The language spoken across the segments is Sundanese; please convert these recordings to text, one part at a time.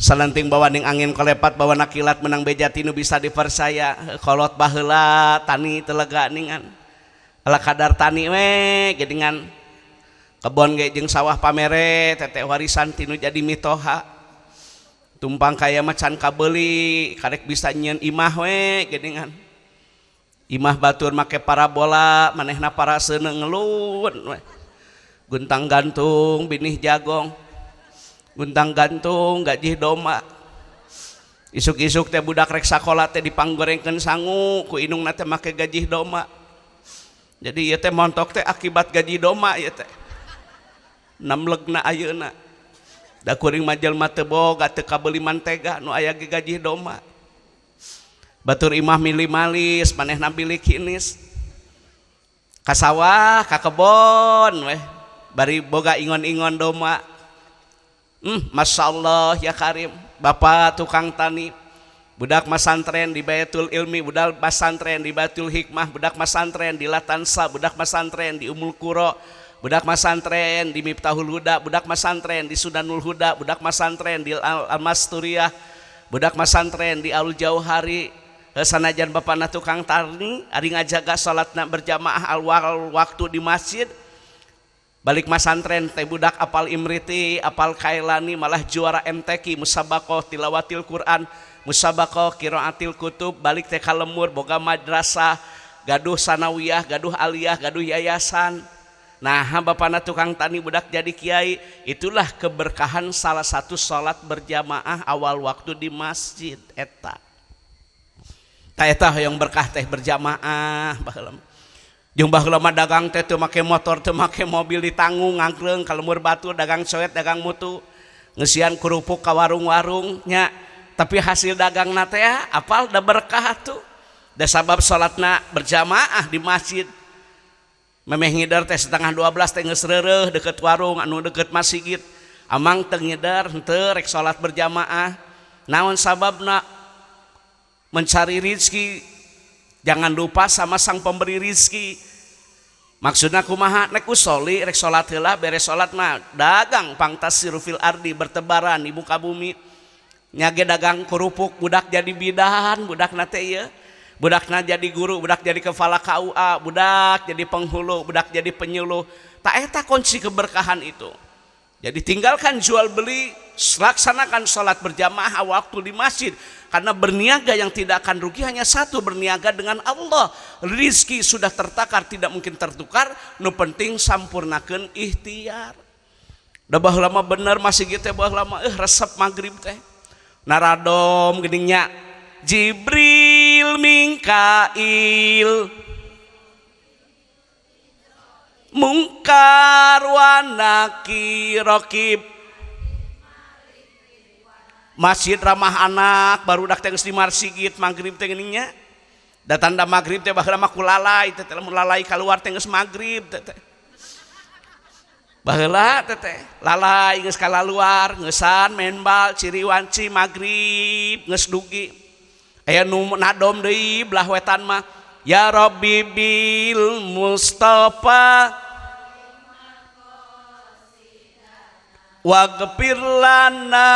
Salenting bawa ning angin kolepat bawa nakilat menang beja tinu bisa dipercaya kolot baheula tani telega ningan ala kadar tani we geuningan kebon ge jeung sawah pamere teteh warisan tinu jadi mitoha tumpang kaya mah can kabeuli karek bisa nyieun imah we geuningan imah batur make parabola manehna para seuneu ngelun we guntang gantung binih jagong guntang gantung gaji domba isuk-isuk teh budak rek sakola teh dipanggorengkeun sangu ku indungna teh make gaji domba jadi ieu teh montok teh akibat gaji domba ieu teh namlegna ayeuna da kuring mah jelema teu boga teu kabeuli mantega nu aya ge gaji domba batur imah minimalis manehna bilik kinis ka sawah ka kebon weh bari boga ingon-ingon domba. Masya Allah ya Karim, bapak tukang tani, budak masantren di Baitul Ilmi, budak masantren di Baitul Hikmah, budak masantren di Latansa, budak masantren di Ummul Qura, budak masantren di Miftahul Huda, budak masantren di Sudanul Huda, budak masantren di Al-Masturiyah, budak masantren di Al Jauhari. Sanajan bapana tukang tani, ari ngajaga salatna berjamaah awal waktu di masjid. Balik masantren teh budak apal Imriti, apal Kailani, malah juara MTQ, musabaqah tilawatil Quran, musabaqah qiraatil kutub, balik teh ka lemur boga madrasah, gaduh sanawiyah, gaduh aliyah, gaduh yayasan. Nah, bapana tukang tani budak jadi kiai, itulah keberkahan salah satu salat berjamaah awal waktu di masjid eta. Ta eta hoyong berkah teh berjamaah baheula. Jeung baheula mah dagang teh teu make motor, teu make mobil ditanggung ngangkleung ka lemur batur dagang coet, dagang mutu. Ngeusian kerupuk ka warung-warung nya. Tapi hasil dagangna teh apal da berkah atuh. Da sabab salatna berjamaah di masjid. Memeh ngider teh 11:30 teh geus reureuh deket warung anu deket masjid. Amang teu ngider henteu rek salat berjamaah. Naon sababna? Mencari rizki. Jangan lupa sama sang pemberi rizki. Maksudna kumaha? Nek usoli rek salat heula beres salat mah dagang pangtasiru fil ardi bertebaran di muka bumi. Nyage dagang kerupuk budak jadi bidan, budakna teh ieu. Budakna jadi guru, budak jadi kepala KUA, budak jadi penghulu, budak jadi penyuluh. Tak eta kunci keberkahan itu. Jadi tinggalkan jual beli, laksanakan sholat berjamaah waktu di masjid. Karena berniaga yang tidak akan rugi hanya satu, berniaga dengan Allah. Rizki sudah tertakar, tidak mungkin tertukar. Nu penting sampurnakeun ikhtiar. Da baheula mah bener masih gitu baheula mah resep maghrib teh. Naradom geuning nya. Jibril Mikail Mungkar wa Nakir Rokib. Masjid ramah anak barudak teh geus di marsigit maghrib teh geuning nya. Da tanda maghrib teh baheula mah ku lalai teh lamun lalai kaluar teh geus maghrib teh teh. Baheula teh teh lalai geus kalaluar ngeusan main bal ciri wanci maghrib geus dugi. Aya nu nadom deui belah wetan mah ya Rabbi bil Mustafa waghfir lana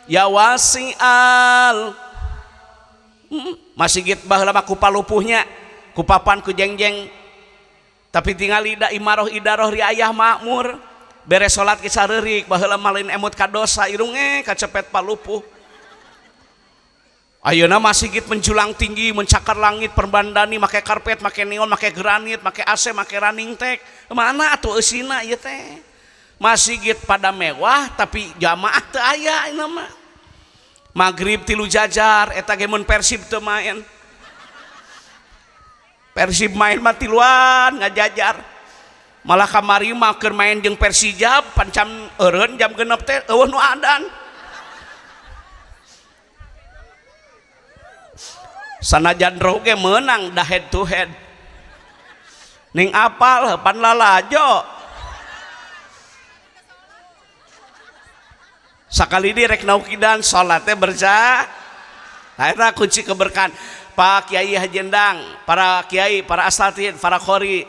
ya wasi'al. Masih git baheula mah ku palupuhnya ku papan ku jengjeng tapi tingali da imaroh idaroh riayah makmur beres salat ki sareurik baheula mah lain emut ka dosa irung kacepet palupuh. Ayeuna masjid menjulang tinggi mencakar langit perbandani make karpet make neon make granit make AC make running tag mana atuh eusina ieu teh. Masjid pada mewah tapi jamaah teu aya ayeuna mah. Maghrib tilu jajar eta ge mun Persib teu main. Persib main mah tiluan ngajajar. Malah kamari mah keur main jeung Persija pancam eureun jam 6 teh eueuh nu adan. Sanajan roh ge meunang da head to head. Ning apal pan lalajo. Sakali di rek naukidan salatnya berja. Nah, eta kunci keberkahan. Pak Kiai Haji Endang, para kiai, para asatid, para qori,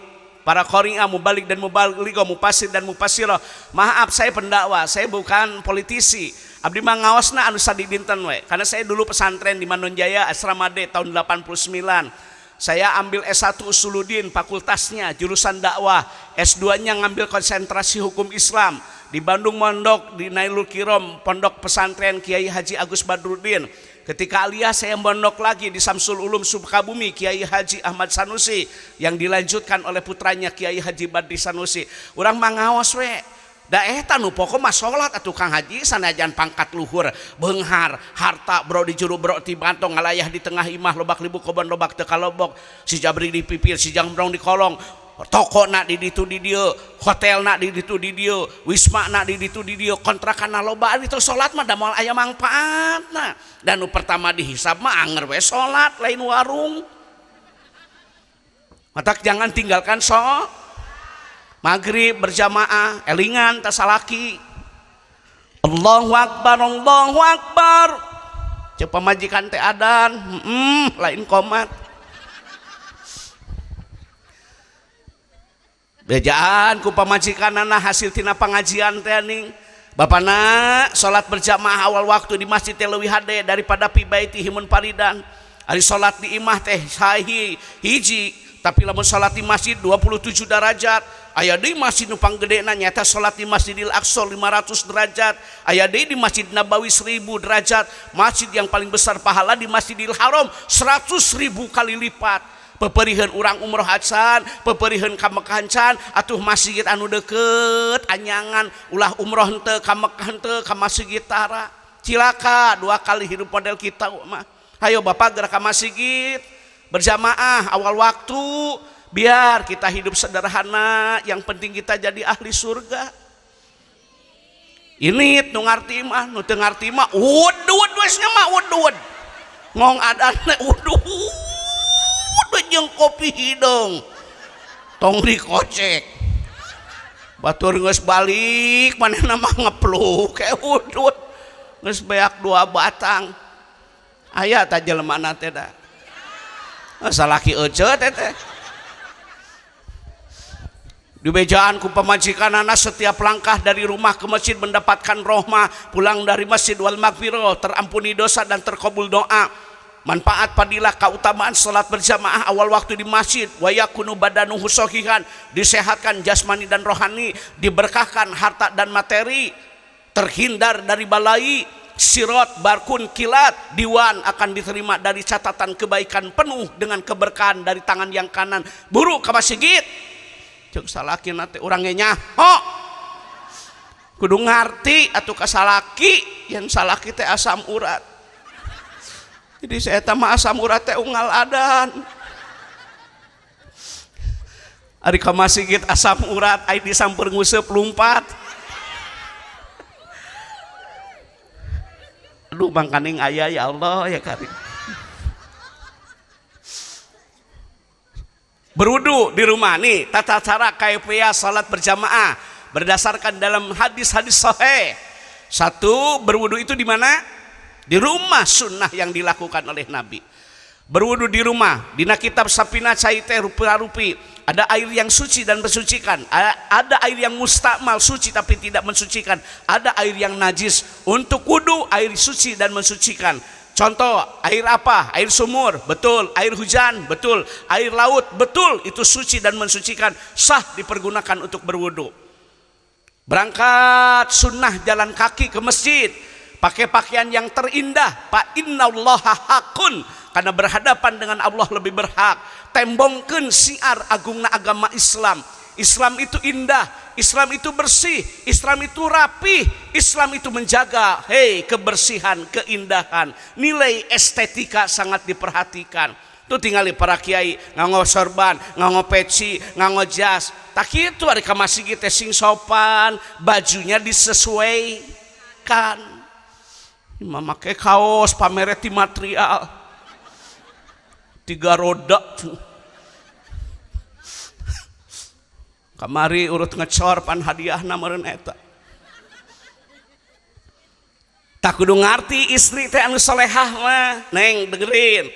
Para qori'ah, mubalig dan mubalighah, mufasir dan mufassirah. Maaf, saya pendakwah, saya bukan politisi. Abdi mah ngaosna anu sadidinten we. Karena saya dulu pesantren di Manonjaya Asrama D tahun 89. Saya ambil S1 Usuluddin fakultasnya jurusan dakwah, S2-nya ngambil konsentrasi hukum Islam. Di Bandung mondok di Nailul Kirom, pondok pesantren Kiai Haji Agus Badruddin. Ketika aliyah saya mondok lagi di Samsul Ulum Sukabumi Kiai Haji Ahmad Sanusi yang dilanjutkan oleh putranya Kiai Haji Badri Sanusi. Urang mah ngaos we. Da eta nu pokok mah salat atuh Kang Haji, sanajan pangkat luhur, beunghar, harta bro di juru bro ti bantong ngalayah di tengah imah lobak libu kobon lobak teu kalobok, si jabri di pipir, si jangbrong di kolong, toko nak di ditu di dieu, hotel nak di ditu di dieu, wisma nak di ditu di dieu, kontrakan loba, itu salat mah da moal aya mangpaatna. Dan nu pertama dihisab mah anger we salat lain warung. Matak jangan tinggalkan so maghrib berjamaah, elingan tasalaki. Allahu akbar, Allahu akbar. Cek pamajikan teh adan, lain komat. Bejaan ku pamajikanana hasil tina pengajian teh ning. Bapana salat berjamaah awal waktu di masjid teh leuwih hade daripada pi baiti himun paridan. Ari salat di imah teh sahi hiji, tapi lamun salat di masjid 27 derajat. Aya deui masjid nu panggedena nyaeta salat di Masjidil Aqsa 500 derajat. Aya deui di Masjid Nabawi 1000 derajat. Masjid yang paling besar pahala di Masjidil Haram 100.000 kali lipat. Peperiheun urang umroh acan, peperiheun ka Mekah can, atuh masjid anu deukeut anyangan ulah umroh henteu ka Mekah henteu ka masjid tara. Cilaka dua kali hidup model kita mah. Hayo bapak gerak ka masjid berjamaah awal waktu, biar kita hidup sederhana, yang penting kita jadi ahli surga. Ini nu ngarti mah, nu teu ngarti mah udud we nya mah udud. Ngong adana udud jeung kopi hidung. Tong dikocek. Batur geus balik manehna mah ngepluk ke udud. Geus beak 2 batang. Aya ta jelemana teh da. Salaki euceut teh teh. Dibejaan ku pamajikanana setiap langkah dari rumah ke masjid mendapatkan rohmah, pulang dari masjid wal magfirah, terampuni dosa dan terkabul doa. Manfaat fadilah keutamaan salat berjamaah awal waktu di masjid, wa yakunu badanuhu sahihan, disehatkan jasmani dan rohani, diberkahkan harta dan materi, terhindar dari balai, sirot, barkun, kilat, diwan akan diterima dari catatan kebaikan penuh dengan keberkahan dari tangan yang kanan. Buru ka masjid. Cek salaki nate urang ge nyaho. Kudu ngarti atuh ka salaki, yang salaki teh asam urat. Jadi saya mah asam urat teh unggal adan. Ari ka masjid asam urat ai disamper nguseup lumpat. Aduh mangkaning aya ya Allah ya karim. Berwudu di rumah nih, tata cara kaifiah salat berjamaah berdasarkan dalam hadis-hadis sahih. Satu, berwudu itu di mana? Di rumah, sunnah yang dilakukan oleh Nabi. Berwudu di rumah, dina kitab Sapina cai teh rupi-rupi, ada air yang suci dan mensucikan, ada air yang mustakmal suci tapi tidak mensucikan, ada air yang najis. Untuk wudu air suci dan mensucikan. Contoh, air apa? Air sumur, betul. Air hujan, betul. Air laut, betul. Itu suci dan mensucikan, sah dipergunakan untuk berwudu. Berangkat sunnah jalan kaki ke masjid, pakai pakaian yang terindah. Fa innallaha hakun, karena berhadapan dengan Allah lebih berhak. Tembongkeun siar agungna agama Islam. Islam itu indah, Islam itu bersih, Islam itu rapi, Islam itu menjaga, hei, kebersihan, keindahan, nilai estetika sangat diperhatikan. Tuh tinggali para kiai nganggo sorban, nganggo peci, nganggo jas. Tak kitu ari ka masjid teh sing sopan, bajunya disesuaikan. Imam make kaos pamere ti material 3 roda. Kamari urut ngecor pan hadiahna meureun eta. Tak kudu ngarti istri teh anu solehah mah, neng dengerin.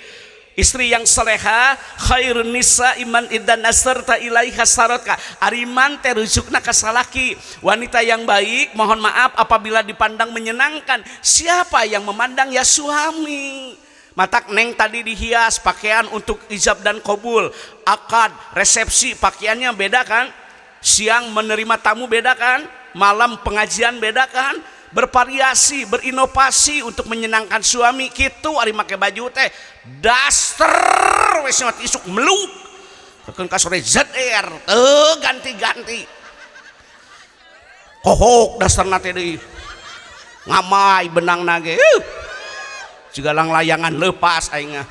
Istri yang soleha, khairun nisa iman idan nasarta ilaiha sarotka. Ariman teh rujukna ka salaki. Wanita yang baik, mohon maaf apabila dipandang menyenangkan. Siapa yang memandang? Ya suami. Matak neng tadi dihias pakaian untuk ijab dan kobul, akad, resepsi, pakaiannya beda kan? Siang menerima tamu beda kan? Malam pengajian beda kan? Bervariasi, berinovasi untuk menyenangkan suami. Gitu ari make baju teh daster wes isuk meluk. Keun ka sore ZR, teu ganti-ganti. Kohok dasterna teh deui. Ngamai benang nage. Juga lang layangan lepas aing mah.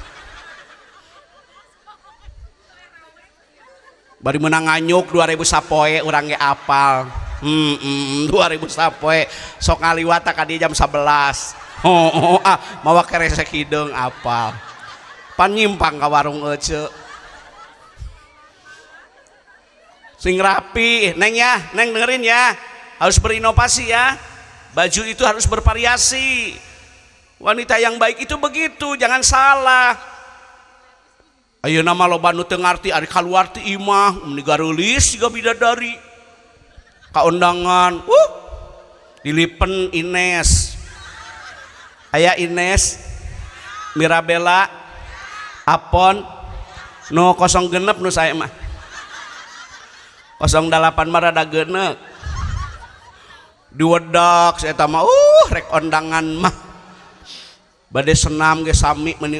Bari menang nganyuk 2000 sapoe urang ge apal. 2000 sapoe sok ngaliwat ka dieu jam 11. Oh, ah mawa keresek hideung apal. Pan nyimpang ka warung ece. Sing rapi, Neng ya, Neng dengerin ya. Harus berinovasi ya. Baju itu harus bervariasi. Wanita yang baik itu begitu, jangan salah. Ayeuna mah loba nu teu ngarti ari kaluar ti imah, meni gareulis siga bidadari. Kaundangan, dilipen Ines. Aya Ines, Mirabella, Apon, nu kosong genep nu saya mah. 08 mah rada genep. Diwedak saya mah, rek ondangan mah. Bade senam ge sami meni.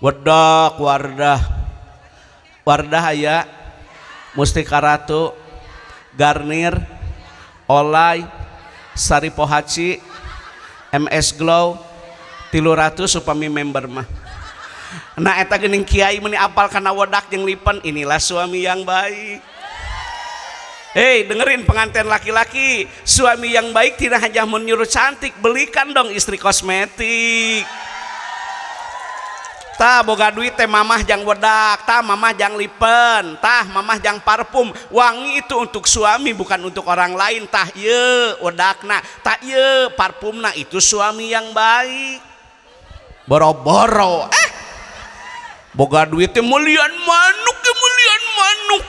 Wedak Wardah. Wardah aya Mustika Ratu, Garnier, Olay, Sari Pohaci, MS Glow, 300 upami member mah. Nah eta geuning kiai meni apal kana wedak jeung lipen, inilah suami yang baik. Hei, dengerin pengantin laki-laki, suami yang baik tidak hanya menyuruh cantik, belikan dong istri kosmetik. Tah boga duit teh mamah jang wedak, tah mamah jang lipen, tah mamah jang parfum. Wangi itu untuk suami bukan untuk orang lain. Tah ieu wedakna, tah ieu parfumna, itu suami yang baik. Boro-boro boga duit teh meulian manuk, meulian manuk.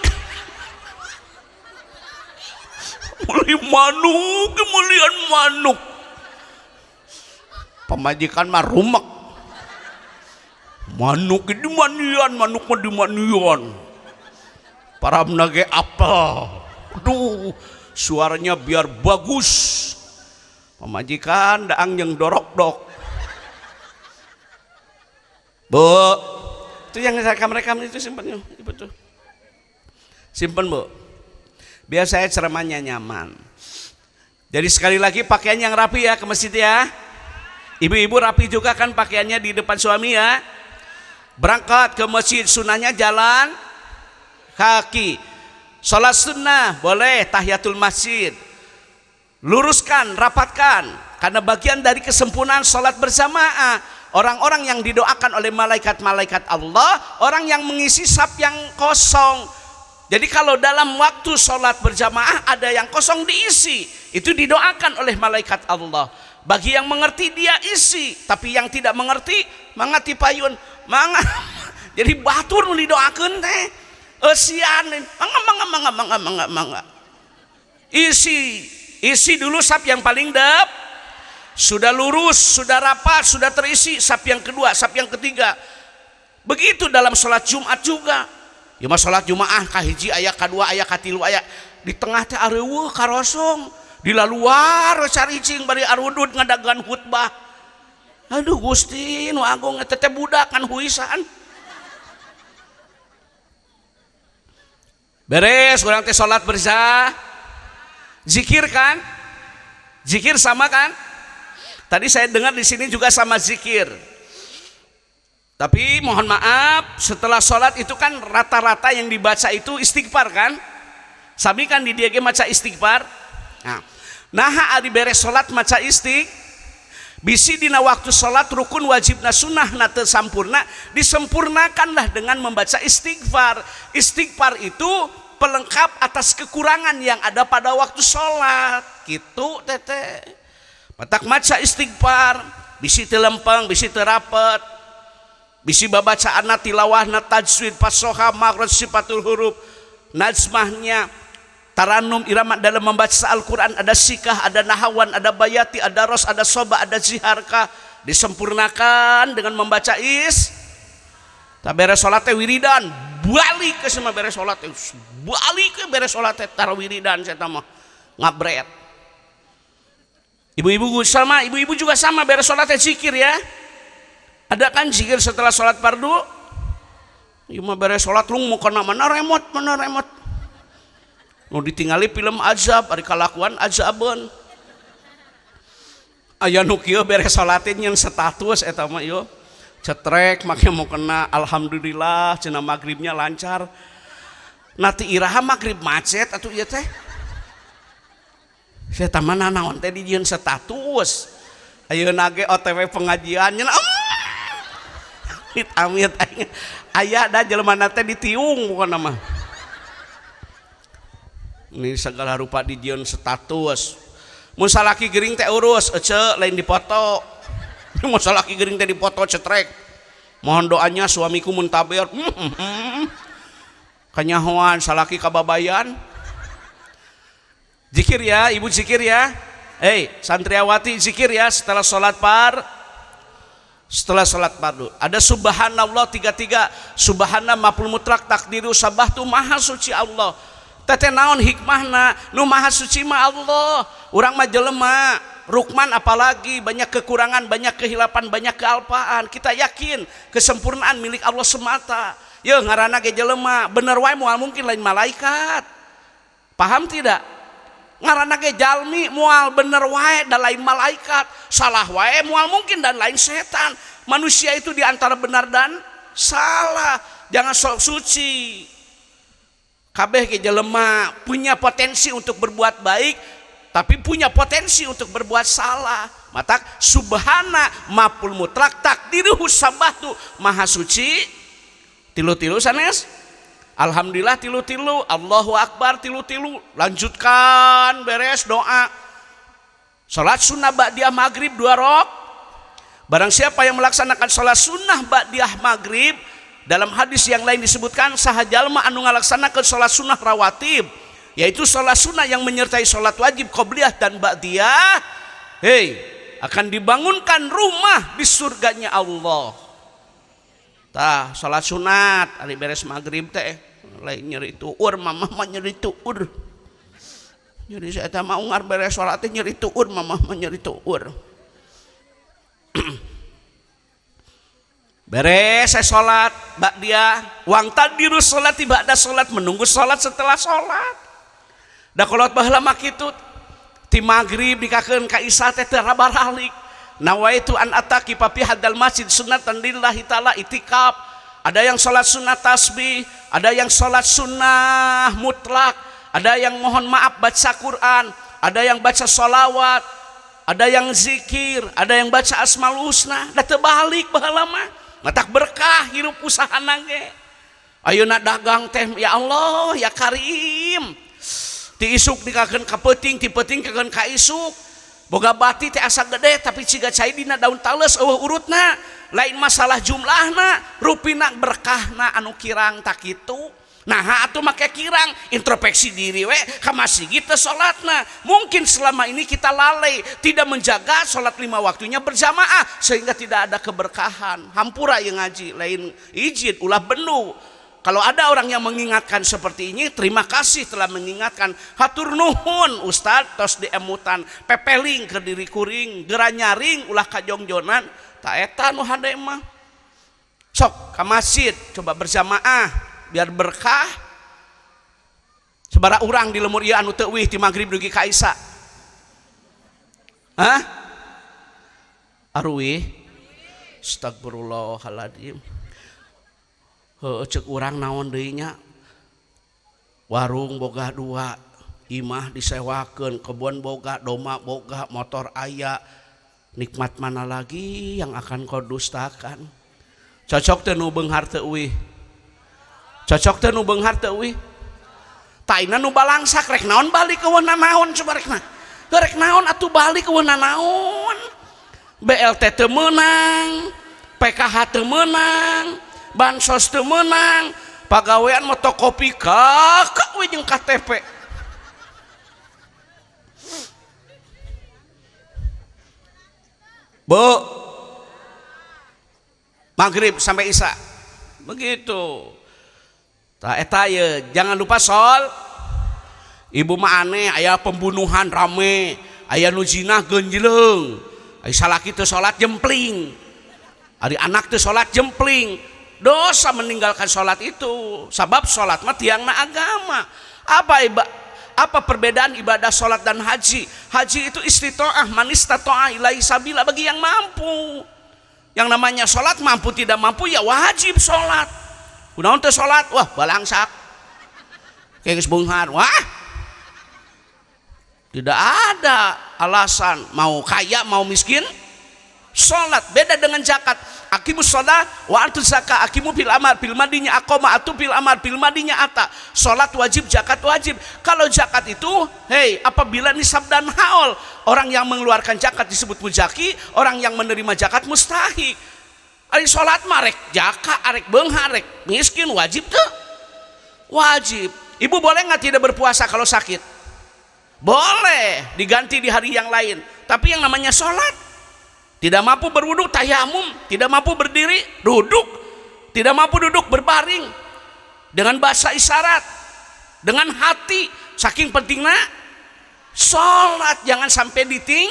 Meuli manuk, meulian manuk. Pamajikan mah rumek. Manuk di manian, manuk mah di manian. Paramna ge apel. Aduh, suaranya biar bagus. Pamajikan daang jeung dorok-dok. Bu, itu yang saya rekam-rekam itu simpen yuk, ibu tuh. Simpen, Bu. Biar saya ceramahnya nyaman. Jadi sekali lagi pakaian yang rapi ya ke masjid ya. Ibu-ibu rapi juga kan pakaiannya di depan suami ya. Berangkat ke masjid sunahnya jalan kaki. Sholat sunnah boleh tahiyatul masjid. Luruskan, rapatkan. Karena bagian dari kesempurnaan sholat berjamaah. Orang-orang yang didoakan oleh malaikat-malaikat Allah, orang yang mengisi saf yang kosong. Jadi kalau dalam waktu sholat berjamaah ada yang kosong diisi, itu didoakan oleh malaikat Allah. Bagi yang mengerti dia isi, tapi yang tidak mengerti mangga tipayun, mangga. Jadi batur nu didoakeun teh. Eusian, mangga mangga mangga mangga mangga mangga. Isi, isi dulu saf yang paling dep. Sudah lurus, sudah rapat, sudah terisi saf yang kedua, saf yang ketiga. Begitu dalam sholat Jumat juga. Ya mah sholat Jumaah kahiji aya, kadua aya, katilu aya. Di tengah teh areueuh karosong. Di laluar caricing bari arudud ngadagan khutbah. Aduh Gusti nu agung eta teh budak kan huisan. Beres urang teh sholat berjamaah. Zikir kan? Zikir sama kan? Tadi saya dengar di sini juga sama zikir. Tapi mohon maaf, setelah sholat itu kan rata-rata yang dibaca itu istighfar kan? Sami kan di dia ge maca istighfar. Nah, naha ari beres sholat maca istighfar. Bisi dina waktu sholat rukun wajibna sunnahna teu sampurna, disempurnakanlah dengan membaca istighfar. Istighfar itu pelengkap atas kekurangan yang ada pada waktu sholat. Gitu teteh. Matak maca istighfar, bisi teu lempeng, bisi teu rapet. Bisi babacaanna, tilawahna, tajwid, fasoha, makhraj, sifatul huruf, najmahnya, taranum, irama dalam membaca Al-Quran, ada sikah, ada nahawan, ada bayati, ada ros, ada soba, ada ziharka, disempurnakan dengan membaca is. Tak beres sholat teh wiridan, balik ke sama beres sholat teh, balik ke beres sholat teh tar wiridan saya mah ngabret. Ibu-ibu sama, ibu-ibu juga sama, beres sholat teh zikir ya. Ada kan zikir setelah sholat fardu? Ieu mah beres sholat lung mau kena mana remote, mana remote. Nu ditinggali film azab, ari kalakuan azabeun. Aya nu kieu beres salatin yang status eta mah ieu. Cetrek make mau kena alhamdulillah cenah magribnya lancar. Nati iraha magrib macet atuh ieu teh. Saya mana naon teh dijieun status. Ayeuna ge OTW pengajian nya amit amit aing aya da jelema teh ditiung pokona mah. Ini segala rupa dijieun status. Mun salaki gering teh urus ece lain dipoto. Mun salaki gering teh dipoto cetrek. Mohon doanya suamiku muntaber. Kanyahoan salaki kababayan. Zikir ya, ibu zikir ya. Hei, santriawati zikir ya setelah sholat par setelah sholat fardu. Ada subhanallah tiga-tiga. Subhana maf'ul mutlak takdiru sabahtu, maha suci Allah. Teteh naon hikmahna? Nu maha suci mah Allah. Urang mah jelema. Rukman apalagi banyak kekurangan, banyak kehilapan, banyak kealpaan. Kita yakin kesempurnaan milik Allah semata. Ya ngaranna ge jelema, bener wae moal mungkin lain malaikat. Paham tidak? Ngaranna ge jalmi moal bener wae dan lain malaikat, salah wae moal mungkin dan lain setan. Manusia itu diantara benar dan salah. Jangan sok suci. Kabeh ge jelema punya potensi untuk berbuat baik, tapi punya potensi untuk berbuat salah. Matak subhana maf'ul mutlak takdiruhu sabahtu, maha suci tilu-tilu sanes. Alhamdulillah tilu-tilu, Allahu Akbar tilu-tilu, lanjutkan beres doa. Salat sunnah ba'diyah maghrib dua rok. Barang siapa yang melaksanakan salat sunnah ba'diyah maghrib, dalam hadis yang lain disebutkan saha jalma anu ngalaksanakeun salat sunnah rawatib, yaitu salat sunnah yang menyertai salat wajib qobliyah dan ba'diyah, hei, akan dibangunkan rumah di surganya Allah. Tah, salat sunat ari beres maghrib teh lain nyeri tuur, mama mah nyeri tuur. Nyeri saya teh mah ungar beres salat teh nyeri tuur, mama mah nyeri tuur. Beres saya sholat ba'diyah, wang tadiru sholat tiba ada sholat, menunggu sholat setelah sholat. Da kolot baheula mah kitu, ti maghrib dikakeun ka isya teh teu baralik. Nawaitu an ataki papi hadal masjid sunatan lillahi ta'ala itikaf. Ada yang sholat sunnah tasbih, ada yang sholat sunnah mutlak, ada yang mohon maaf baca Quran, ada yang baca sholawat, ada yang zikir, ada yang baca asmaul husna. Da teu balik baheula mah. Matak berkah hirup usahana ge. Ayeuna dagang teh ya Allah ya Karim. Ti isuk dikakeun ka peuting, ti peuting kakeun ka isuk. Boga bati teh asa gede tapi ciga cai dina daun tales eueuh urutna. Lain masalah jumlahna, rupina berkahna anu kirang tak kitu. Nah, atuh make kirang introspeksi diri we ka masjid teu salatna. Mungkin selama ini kita lalai tidak menjaga salat lima waktunya berjamaah sehingga tidak ada keberkahan. Hampura yang ngaji lain izin ulah benu. Kalau ada orang yang mengingatkan seperti ini, terima kasih telah mengingatkan. Hatur nuhun Ustad tos diemutan, pepeling ke diri kuring, gera nyaring ulah kajongjonan. Tak eta nu hade mah. Sok ka masjid coba berjamaah biar berkah. Sabaraha urang di lemur ieu anu teu euih ti magrib dugi ka isya? Hah? Aruih? Astagfirullahaladzim. Heueuh ceuk urang naon deui nya? Warung boga dua, imah disewakeun, kebun boga, domba boga, motor aya. Nikmat mana lagi yang akan kau dustakan? Cocok teu nu beunghar teu euih? Cocok teu nu beunghar teu euih? Taina nu balangsak rek naon balik eueuh naon coba rek na. Rek naon atuh balik eueuh naon? BLT teu meunang. PKH teu meunang, bansos teu meunang, pagawean motokopi kakak we jeung KTP. Bu, maghrib sampai isya begitu. Tah eta ye, jangan lupa sol. Ibu mah aneh, aya pembunuhan rame, aya nu zina genjleung, aya salaki teu salat jempling, ari anak teu salat jempling. Dosa meninggalkan salat itu, sabab salat mah tiangna agama. Apa perbedaan ibadah salat dan haji? Haji itu istitoah, man istata'a ilaihi sabila, bagi yang mampu. Yang namanya salat mampu tidak mampu ya wajib salat. Kunaon teu salat? Wah, balangsak. Kayak geus beunghar. Wah. Tidak ada alasan mau kaya mau miskin salat. Beda dengan zakat. Aqimus shalah wa atuz zakah, aqimu fil amar fil madinya aqama, atu fil amar fil madinya ata. Salat wajib, zakat wajib. Kalau zakat itu, hei, apabila nisab dan haul, orang yang mengeluarkan zakat disebut muzaki, orang yang menerima zakat mustahik. Ari salat mah rek zakat, arek beunghar, rek miskin wajib teu? Wajib. Ibu boleh nggak tidak berpuasa kalau sakit? Boleh, diganti di hari yang lain. Tapi yang namanya sholat, tidak mampu berwudu tayamum, tidak mampu berdiri duduk, tidak mampu duduk berbaring, dengan bahasa isyarat, dengan hati. Saking pentingnya sholat, jangan sampai diting.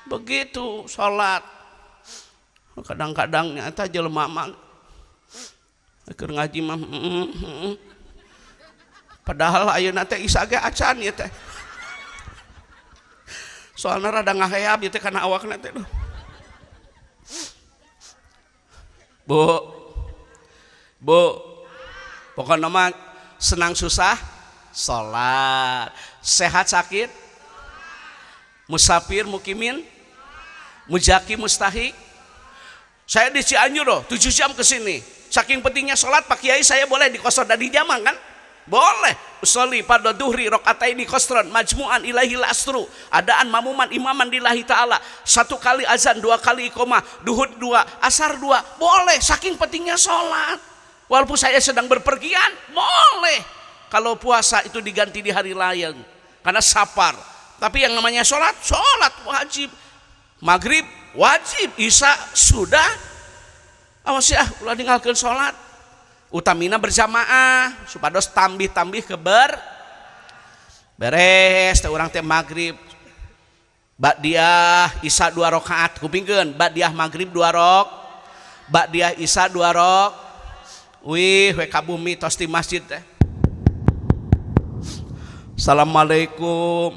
Begitu sholat. Kadang-kadang nyata jelema mah keur ngaji mah Padahal ayeuna teh isa ge acan ieu teh. Soalna rada ngaheab ieu teh kana awakna teh. Bu. Bu. Pokokna mah senang susah salat, sehat sakit, musafir mukimin, mujaki mustahik. Saya di Cianjur loh, 7 jam ke sini. Saking pentingnya salat, Pak Kiai saya boleh dikosor dari jamang kan? Boleh. Usolli pada duhri rakaataini qasran majmu'an ilahi lasru adaan mamuman imaman lillahi ta'ala. 1 kali azan, 2 kali iqamah, duhur 2, asar 2. Boleh, saking pentingnya sholat. Walaupun saya sedang berpergian, boleh. Kalau puasa itu diganti di hari lain karena safar. Tapi yang namanya sholat, sholat wajib. Maghrib wajib, isya sudah. Awas ya, ulah ninggalkeun sholat. Utamina berjamaah supados tambih-tambih keber beres teh urang teh maghrib ba'diyah isya 2 rakaat kupingkeun ba'diyah maghrib 2 rok ba'diyah isya 2 rok wih we ka bumi tos di masjid teh. Assalamualaikum.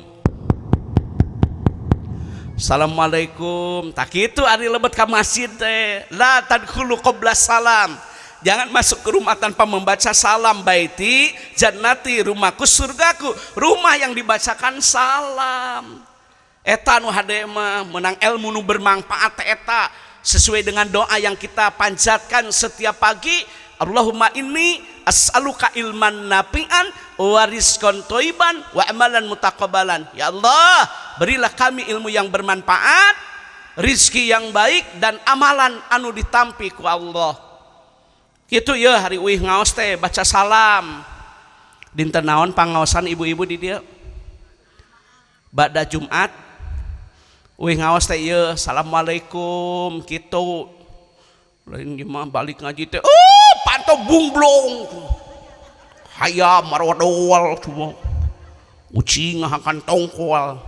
Assalamualaikum. Tak kitu ari lebet ka masjid teh. La tadkhulu qabla salam. Jangan masuk ke rumah tanpa membaca salam. Baiti jannati, rumahku surgaku. Rumah yang dibacakan salam. Eta nu hade mah menang ilmu nu bermanfaat eta sesuai dengan doa yang kita panjatkan setiap pagi. Allahumma inni as'aluka ilman nafi'an wa rizqan thayyiban wa amalan mutaqabbalan. Ya Allah, berilah kami ilmu yang bermanfaat, rizki yang baik dan amalan anu ditampi ku Allah. Gitu ya hari uih ngaos teh baca salam. Dinten naon pangaosan ibu-ibu di dieu? Ba'da Jumat uih ngaos teh ieu assalamualaikum kitu. Lain mah balik ngaji teh oh panto bungblong. Hayam marodol cuma. Ucing ngahakan tongkol.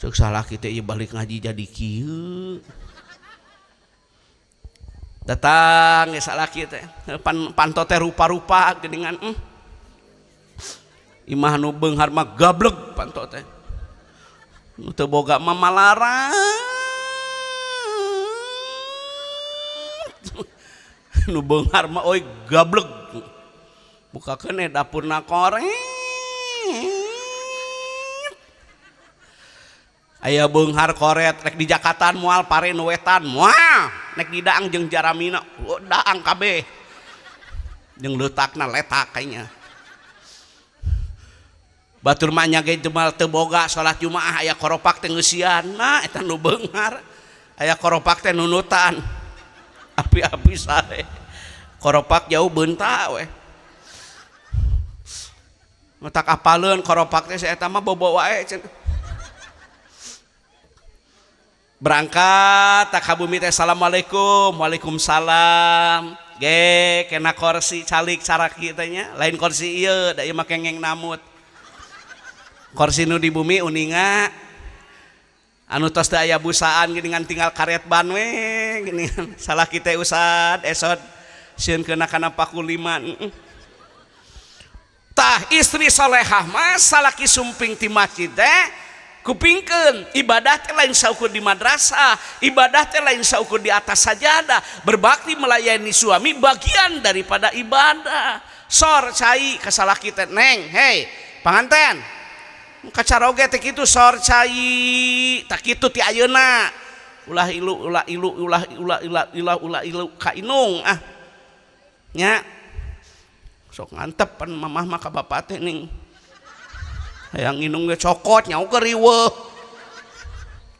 Ceuk salaki teh ieu balik ngaji jadi kieu. Datang ya salaki teh panto teh rupa-rupa geuningan Imah nu beunghar mah gableg panto teh. Nu teu boga mah malarang. Nu beunghar mah euy gableg. Bukakeun dapurna koreng. Aya beunghar koret rek di Jakarta moal pare nu wetan moal nek di daang jeung jaramina oh, daang kabeh jeung leutakna letak kayaknya. Batur mah nya ge jemal teu boga salat Jumaah aya koropak teh ngeusian nah eta nu beunghar aya koropak teh nunutan. Api-api sare. Koropak jauh beunta we. Matak apaleun koropak teh si eta mah bobo wae cenah. Berangkat tak ka bumi teh assalamualaikum, waalaikumsalam. Ge kena kursi calik caraki teh nya, lain kursi ieu da ieu mah kengeng namut. Kursi nu di bumi uninga anu tos teu aya busaan geuningan tinggal karet ban we geuningan. Salah kita usad esod sieun keuna kana paku lima. Tah istri solehah mah salaki sumping ti masjid teh kupingkeun ibadah teh lain saukur di madrasah, ibadah teh lain saukur di atas sajadah, berbakti melayani suami bagian daripada ibadah. Sor cai ka salaki teh neng, hei panganten. Kacaroge teh kitu sor cai, tah kitu ti ayeuna. Ulah ilu ulah ilu ulah ulah ulah ulah ulah ilu ka inung ah. Nya. Sok ngantep pan mamah mah ka bapak teh ning. Hayang inung ge cokot nyau keur riweuh.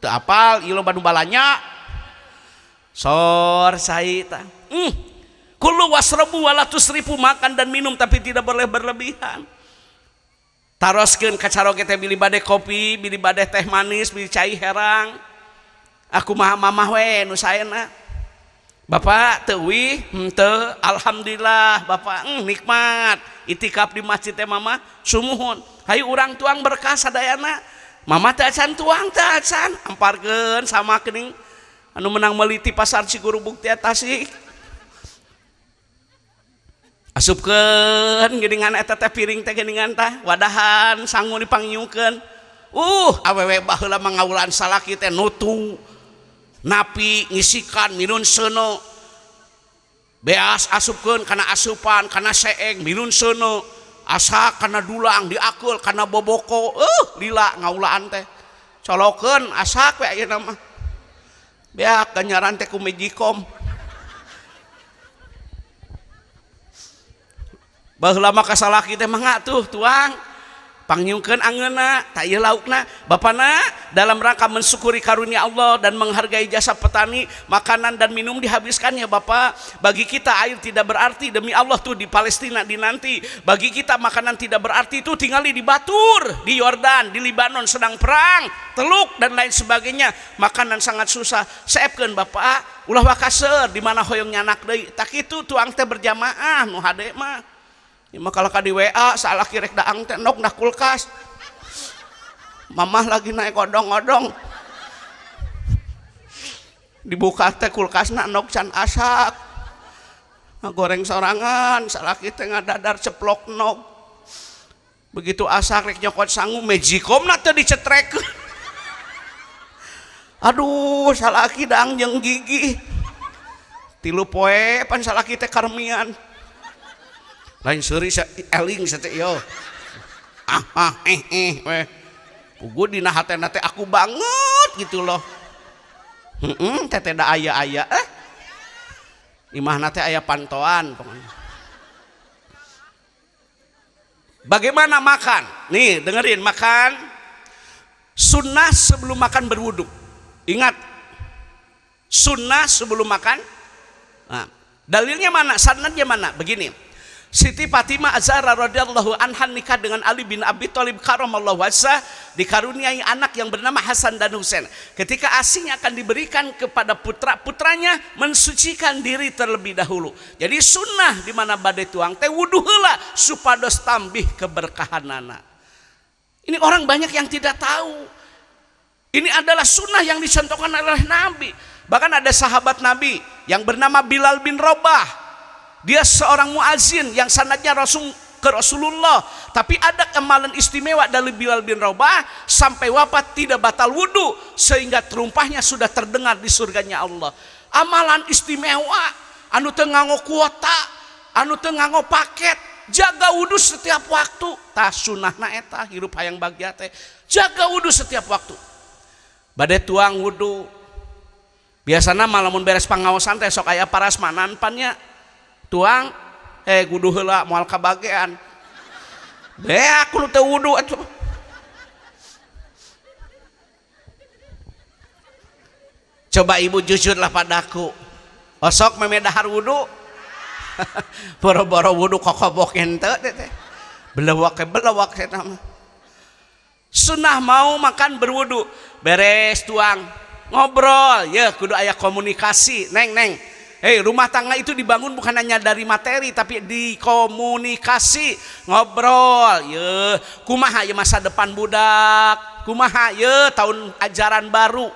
Teu apal ieu loba nu balanya. Sor cai tah. Kulu wasrabu wala tusrifu, makan dan minum tapi tidak boleh berlebihan. Taroskeun ka caroge teh bilih bade kopi, bilih bade teh manis, bilih cai herang. Aku mah mamah we nu saena. Bapak teu uih henteu, alhamdulillah bapak nikmat. Itikaf di masjid teh mamah sumuhun. Hayu urang tuang berkah sadayana. Mamah teh acan tuang teh acan, amparkeun sama geuning anu menang meuli ti pasar Cigurubug teh Tasik. Asupkeun geuningan eta teh piring teh geuningan tah wadahan sangu dipangiukeun. Awewe baheula mah ngawulan salaki teh nutu napi ngisikan minun seuneu. Beas asupkeun kana asupan kana seeng minun seuneu. Asak kana dulang diakeul kana boboko. Lila ngawulaan teh. Colokeun asak we ayeuna mah. Beak ganjaran teh ku Magicom. Baheula mah ka salaki teh mangga tuh tuang pangyungkeun angeunna ta ieu laukna. Bapana dalam rangka mensyukuri karunia Allah dan menghargai jasa petani, makanan dan minum dihabiskan ya Bapak. Bagi kita air tidak berarti, demi Allah tuh di Palestina dinanti. Bagi kita makanan tidak berarti tuh tinggali di Batur, di Yordan, di Libanon sedang perang, Teluk dan lain sebagainya. Makanan sangat susah. Seepkeun Bapak, ulah wakaseur di mana hoyong nyanak deui. Tak kitu tuang teh berjamaah nu hade mah. Ya mah kalau ka di WA salah kirek daang teh nok dah kulkas. Mamah lagi naik odong-odong. Dibuka teh kulkasna nok can asak. Ngagoreng sorangan, salaki teh ngadadar ceplok nok. Begitu asak rek nyokot sangu magicomna teh dicetrek. Aduh, salaki daang jeung gigi. Tilu poe pan salaki teh karmian. Lain seuri eling sate yo. Ah ah eh eh weh. Pugu dina hatena teh aku banget gitu loh. Heeh, teh da aya-aya eh. Imahna teh aya pantoan pokoknya. Bagaimana makan? Nih, dengerin, makan sunnah sebelum makan berwudu. Ingat, sunnah sebelum makan. Nah, dalilnya mana? Sanadnya mana? Begini. Siti Fatimah Az-Zahra radhiyallahu anha nikah dengan Ali bin Abi Thalib karamallahu wajhah, dikaruniai anak yang bernama Hasan dan Husain. Ketika asinya akan diberikan kepada putra-putranya, mensucikan diri terlebih dahulu. Jadi sunnah di mana bade tuang teh wudu heula supados tambih keberkahanana. Ini orang banyak yang tidak tahu. Ini adalah sunnah yang dicontohkan oleh Nabi. Bahkan ada sahabat Nabi yang bernama Bilal bin Rabah. Dia seorang muazin yang sanadnya langsung ke Rasulullah. Tapi ada amalan istimewa dari Bilal bin Rabah sampai wafat tidak batal wudu, sehingga terumpahnya sudah terdengar di surganya Allah. Amalan istimewa, anu teu nganggo kuota, anu teu nganggo paket, jaga wudu setiap waktu. Tah sunahna eta hirup hayang bagja teh. Jaga wudu setiap waktu. Bade tuang wudu. Biasana mah lamun beres pangaosan teh sok aya parasmanan pan nya. Tuang wudu heula moal kabagean. Beak kudu teu wudu atuh. Coba ibu jujurlah padaku. Osok meme dahar wudu, boro-boro wudu, kokobok henteu teh, belewak belewak eta mah. Sunnah mau makan berwudu. Beres tuang, ngobrol ya, kudu aya komunikasi, neng neng. Hei, rumah tangga itu dibangun bukan hanya dari materi, tapi di komunikasi, ngobrol ya. Kumaha ya masa depan budak? Kumaha ya tahun ajaran baru?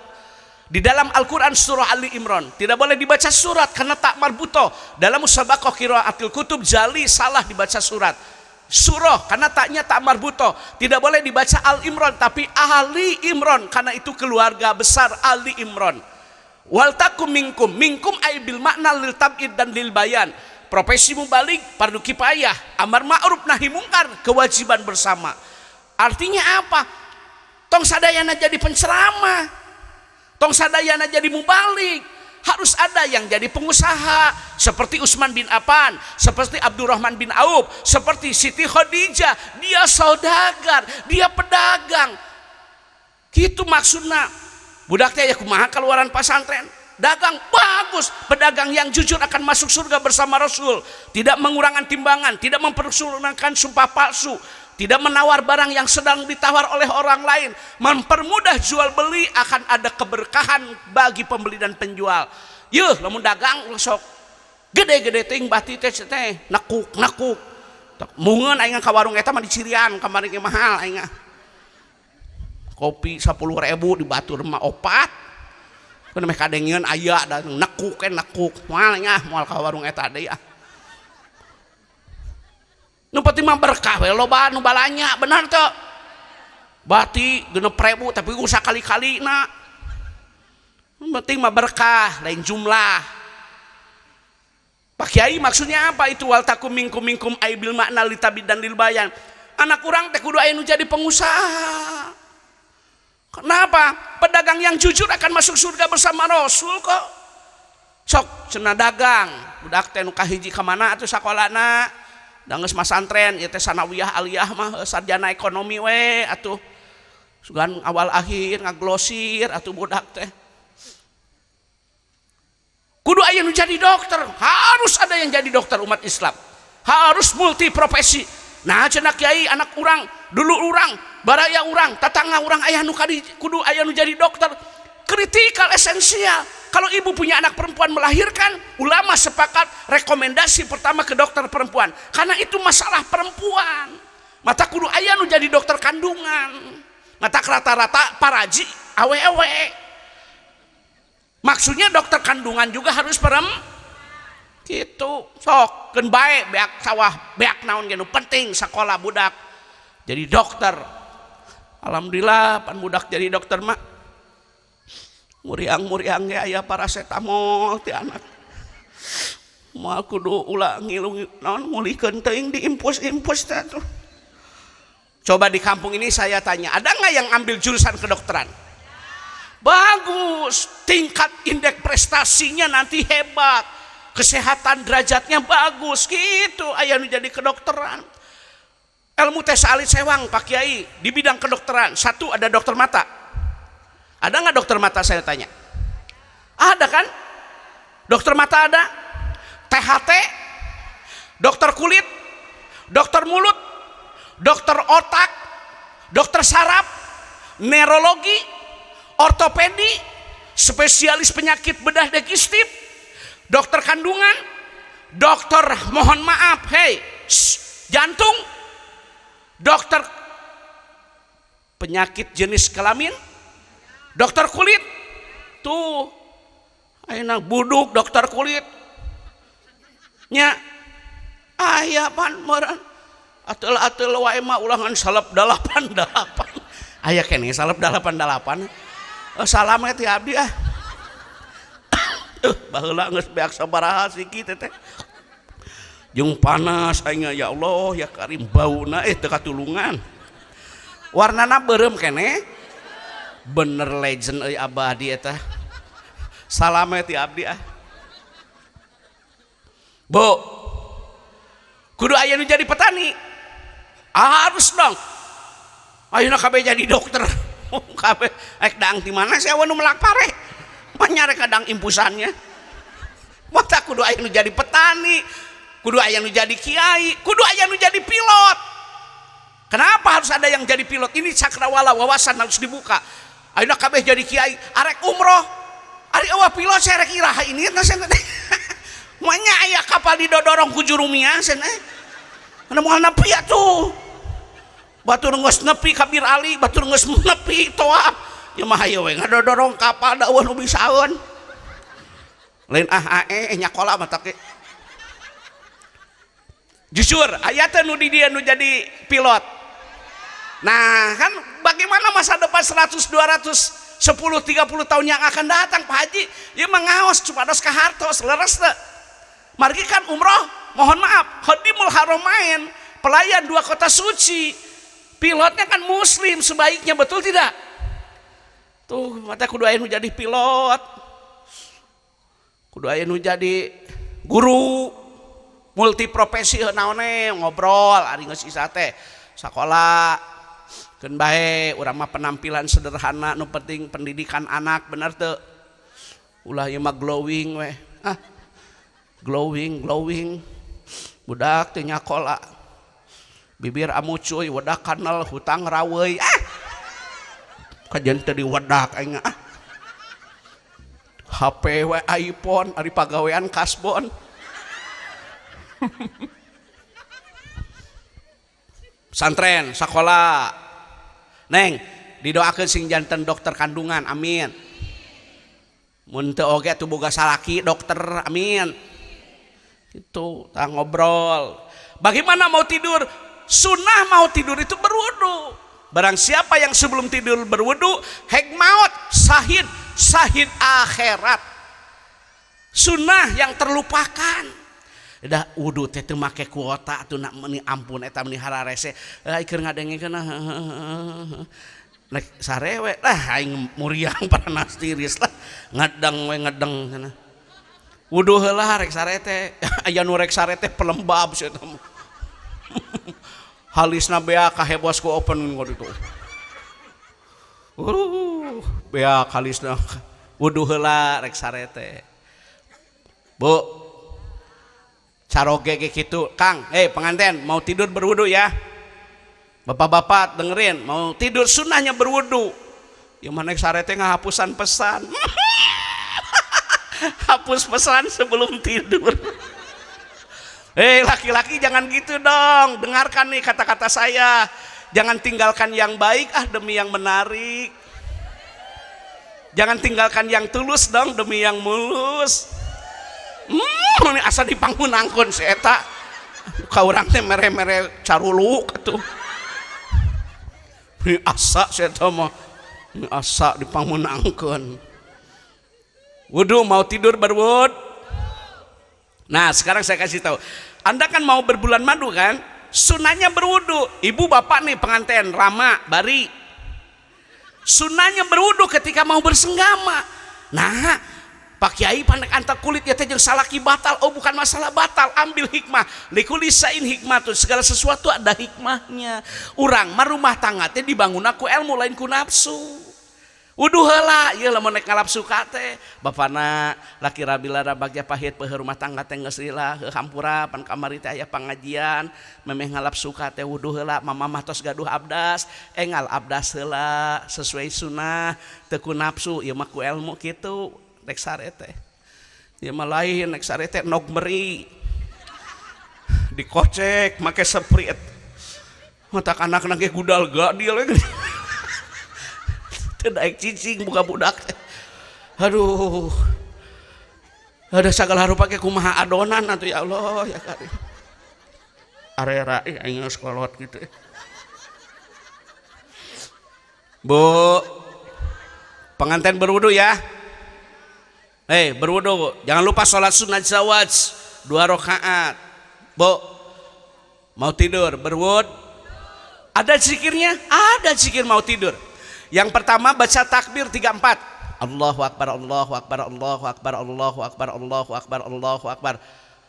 Di dalam Al-Quran surah Ali Imran tidak boleh dibaca surat karena ta marbutoh. Dalam musabaqah qiraatil kutub jali salah dibaca surat surah karena taknya ta marbutoh. Tidak boleh dibaca Al Imran, tapi Ali Imran, karena itu keluarga besar Ali Imran. Wal takum minkum, minkum ay bil makna lil tab'id dan lil bayan. Profesi mubalig fardu kifayah, amar ma'ruf nahi mungkar kewajiban bersama. Artinya apa? Tong sadayana jadi penceramah, tong sadayana jadi mubalig, harus ada yang jadi pengusaha seperti Utsman bin Affan, seperti Abdurrahman bin Auf, seperti Siti Khadijah. Dia saudagar, dia pedagang. Gitu maksudnya. Budak teh ya kumaha keluaran pasantren? Dagang bagus. Pedagang yang jujur akan masuk surga bersama Rasul. Tidak mengurangkan timbangan, tidak mempersunahkan sumpah palsu, tidak menawar barang yang sedang ditawar oleh orang lain, mempermudah jual beli, akan ada keberkahan bagi pembeli dan penjual. Yuh, lamun dagang sok gede-gede ting bati teh teh nekuk nekuk. Mungeun aing ka warung eta mah, dicirian kamari ge mahal aing. Kopi 10.000, di batur mah opat. Kudu meh kadengieun aya da nekuk kan nekuk. Moal nya, moal ka warung eta deui ah. Nu penting mah berkah we, loba nu balanya, benar teu? Bati 6.000, tapi usah kali-kali na. Nu penting mah berkah, lain jumlah. Pak Kiai, maksudnya apa itu wal takum minkum? Minkum ay bil makna li tabid dan lil bayan. Anak urang teh kudu aya nu jadi pengusaha. Kenapa? Pedagang yang jujur akan masuk surga bersama Rasul kok. Sok cenah dagang, budak teh nu kahiji ka mana atuh sakolana? Da geus masantren ieu teh sanawiyah aliyah mah sarjana ekonomi we atuh. Sugan awal akhir ngaglosir atuh budak teh. Kudu aya nu jadi dokter, harus ada yang jadi dokter umat Islam. Harus multi profesi. Nah, cenah kiai, anak urang, dulu urang, baraya urang, tetangga urang aya nu kadi, kudu aya nu jadi dokter. Kritikal, esensial. Kalau ibu punya anak perempuan melahirkan, ulama sepakat rekomendasi pertama ke dokter perempuan. Karena itu masalah perempuan. Matak kudu aya nu jadi dokter kandungan. Matak rata-rata paraji awewe. Maksudnya dokter kandungan juga harus gitu. Sok keun bae, beak sawah, beak naon ge, nu penting sekolah budak jadi dokter. Alhamdulillah pan budak jadi dokter mah muriang-muriang ge aya paracetamol ti anak. Moal kudu ulah ngilu naon, ngulihkeun teuing di infus-infus teh tuh. Coba di kampung ini saya tanya, ada nggak yang ambil jurusan kedokteran? Bagus, tingkat indeks prestasinya nanti hebat, kesehatan derajatnya bagus gitu. Aya nu jadi kedokteran. Ilmu tes alit sewang, Pak Kiai, di bidang kedokteran. Satu, ada dokter mata. Ada nggak dokter mata, saya tanya? Ada kan? Dokter mata ada, THT, dokter kulit, dokter mulut, dokter otak, dokter saraf, neurologi, ortopedi, spesialis penyakit bedah digestif, dokter kandungan, dokter, mohon maaf, hei, jantung, dokter penyakit jenis kelamin, dokter kulit, tuh, ayeuna buduk dokter kulit, nya, aya pan meureun, ateul-ateul wae mah ulangan salep 88, aya keneh salep 88. Oh, salam ti abdi ah. Baheula geus beak sabaraha siki teh jeung panas aing, ya Allah ya Karim, bauna teu katulungan. Warnana beureum keneh, bener legend euy abadi eta. Salam ti abdi ah. Bu, kudu aya nu jadi petani, harus dong. Ayeuna kabeh jadi dokter kabeh, ek daang di mana sih nu melak pare? Manyare kadang impusannya. Mata kudu aya nu jadi petani, kudu aya nu jadi kiai, kudu aya nu jadi pilot. Kenapa harus ada yang jadi pilot? Ini cakrawala wawasan harus dibuka. Ayeuna kabeh jadi kiai, arek umroh, ari euweuh pilot saya rek iraha ini teh cenah. Moalnya aya kapal didodorong ku jurumia cenah. Anu moal nepi atuh. Batur geus nepi ka Bir Ali, batur geus nepi toab. Ya mah hayu we ngadodorong kapal da euweuh nu bisaeun. Lain ah ae nyakola mah take. Jujur, aya teh nu di dieu nu jadi pilot. Nah, kan bagaimana masa depan 100, 200, 10, 30 tahun yang akan datang, Pak Haji? Ya mengaos supados kahartos, leres teu? Margi kan umroh, mohon maaf, Khadimul Haramain, pelayan dua kota suci. Pilotnya kan muslim sebaiknya, betul tidak? Tuh, mata kudu aya nu jadi pilot. Kudu aya nu jadi guru multi profesi naone ngobrol ari geus isa teh sakola keun bae urang mah penampilan sederhana nu penting pendidikan anak bener teu ulah ieu mah glowing we ah glowing glowing budak teu nyakola bibir amucuy wedak kanal hutang raweuy ah kajian teu diwedak aing ah HP we iPhone ari pagawean kasbon. Pesantren sekolah neng didoakeun sing janten dokter kandungan amin mun teu oge atuh boga salaki dokter amin itu tah ngobrol bagaimana mau tidur sunnah mau tidur itu berwudu barang siapa yang sebelum tidur berwudu hek maut sahid sahid akhirat sunnah yang terlupakan. Dah wudu teh teu make kuota atuh nak meuni ampun eta meuni hararese keur ngadengekeun nek sarewe lah aing muriang panas tiris lah ngedeng we ngedeng cenah wudu heula rek sare teh aya nu rek sare teh pelembab sia eta mah halisna bea kahebos ku open kitu bea halisna wudu heula rek sare teh Bu caroge kayak gitu Kang, pengantin mau tidur berwudu ya bapak-bapak dengerin mau tidur sunnahnya berwudu yang mana sarete ngahapusan pesan hapus pesan sebelum tidur. Laki-laki jangan gitu dong, dengarkan nih kata-kata saya, jangan tinggalkan yang baik ah demi yang menarik, jangan tinggalkan yang tulus dong demi yang mulus. Ini asa dipangmunangkeun si eta ka urang teh mere-mere caruluk atuh. Ini asa si eta mah, ini asa dipangmunangkeun. Wudu mau tidur berwud. Nah, sekarang saya kasih tahu. Anda kan mau berbulan madu kan? Sunahnya berwudu. Ibu bapak nih pengantin Rama, Bari. Sunahnya berwudu ketika mau bersenggama. Nah, Pak Kiai pandek antar kulit ya teh jeung salaki batal. Oh, bukan masalah batal, ambil hikmah. Likulli syai'in hikmatun, segala sesuatu ada hikmahnya. Urang mah rumah tangga teh dibangun ku ilmu lain ku nafsu. Wudu heula ieu lamun nek ngalap suka teh. Bapana laki rabila bagja pahit peuheuh rumah tangga teh geus lila heuh hampura pan kamari teh aya pangajian memeh ngalap suka teh wudu heula mama mah tos gaduh abdas engal abdas heula sesuai sunnah teu ku nafsu ieu mah ku ilmu kitu. Rek sare teh ieu mah lain rek sare teh nog meri dikocek make sprite matak anakna ge gudal gadil teu daek cicing buka budak teh aduh ada sagala rupa ge kumaha adonan atuh ya Allah ya karim arera aing geus kolot kitu Bu pengantin berwudu ya. Berwudu, jangan lupa sholat sunat zawaj 2 rakaat. Bu, mau tidur berwudu. Ada zikirnya? Ada zikir mau tidur. Yang pertama baca takbir 3-4. Allahu akbar, Allahu akbar, Allahu akbar, Allahu akbar, Allahu akbar, Allahu akbar.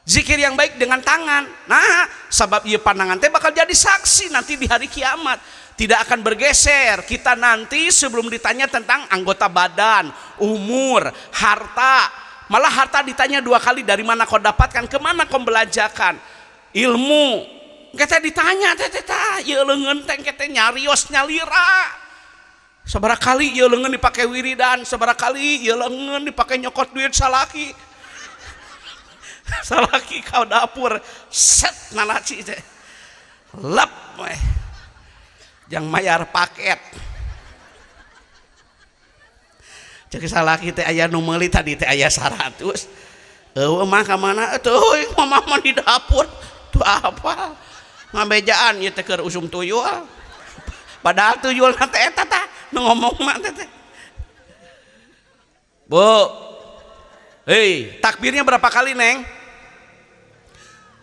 Zikir yang baik dengan tangan. Nah, sebab ieu pandangan teh bakal jadi saksi nanti di hari kiamat. Tidak akan bergeser. Kita nanti sebelum ditanya tentang anggota badan, umur, harta, Malah harta ditanya dua kali, dari mana kau dapatkan, kemana kau belanjakan. Ilmu kita ditanya teh teh tah, ieu leungeun teh teh nyarios nyalira. Sabaraha kali ieu leungeun dipake wiridan, sabaraha kali ieu leungeun dipake nyokot duit salaki. Salaki kau dapur set nalaci teh. Lep we. Jang mayar paket. Cek salaki teh aya nu meuli tadi teh aya 100. Eueuh mah ka mana? Teuing mama mah di dapur. Tuh apa? Ngabejaan ieu teh keur usum tuyul. Padahal tuyul teh eta tah nu ngomong mah teh. Bu. Hei, takbirnya berapa kali, Neng?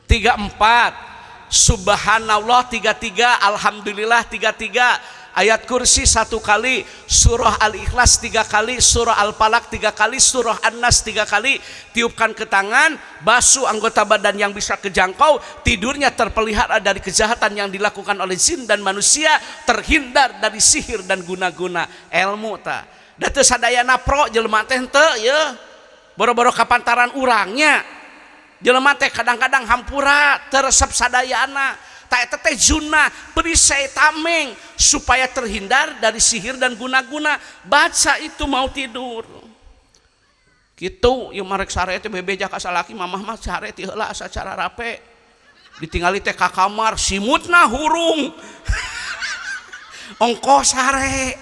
3 4. Subhanallah 33, alhamdulillah 33, ayat kursi 1 kali, surah Al-Ikhlas 3 kali, surah Al-Falaq 3 kali, surah An-Nas 3 kali, tiupkan ke tangan, basuh anggota badan yang bisa kejangkau, tidurnya terpelihara dari kejahatan yang dilakukan oleh jin dan manusia, terhindar dari sihir dan guna-guna. Ilmu ta. Da teu sadayana pro jelema teh henteu ye. Boro-boro kapantaran urangnya. Jelema teh kadang-kadang hampura teresep sadayana. Ta eta teh zuna perisai tameng supaya terhindar dari sihir dan guna-guna. Baca itu mau tidur. Gitu ieu marek sare teh bebeja ka salaki, mamah mah sare ti heula asa cara rape. Ditingali teh ka kamar simutna hurung. Ongkos sare.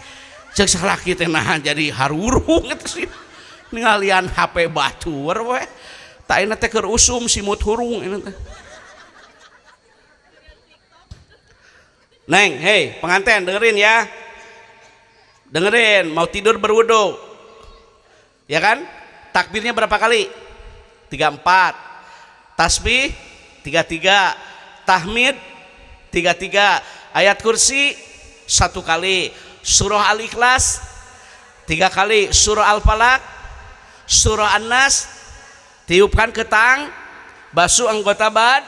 Ceuk salaki teh naha jadi harurung eta sih. Ningalian HP batur we. Ta ayeuna teh keur usum simut hurung ini teh. Neng, hei pengantin dengerin ya. Dengerin, mau tidur berwudu. Ya kan? Takbirnya berapa kali? 3 4. Tasbih 3 3. Tahmid 3 3. Ayat kursi 1 kali. Surah Al-Ikhlas 3 kali. Surah Al-Falaq, surah An-Nas, tiupkan ke tang, basuh anggota bad,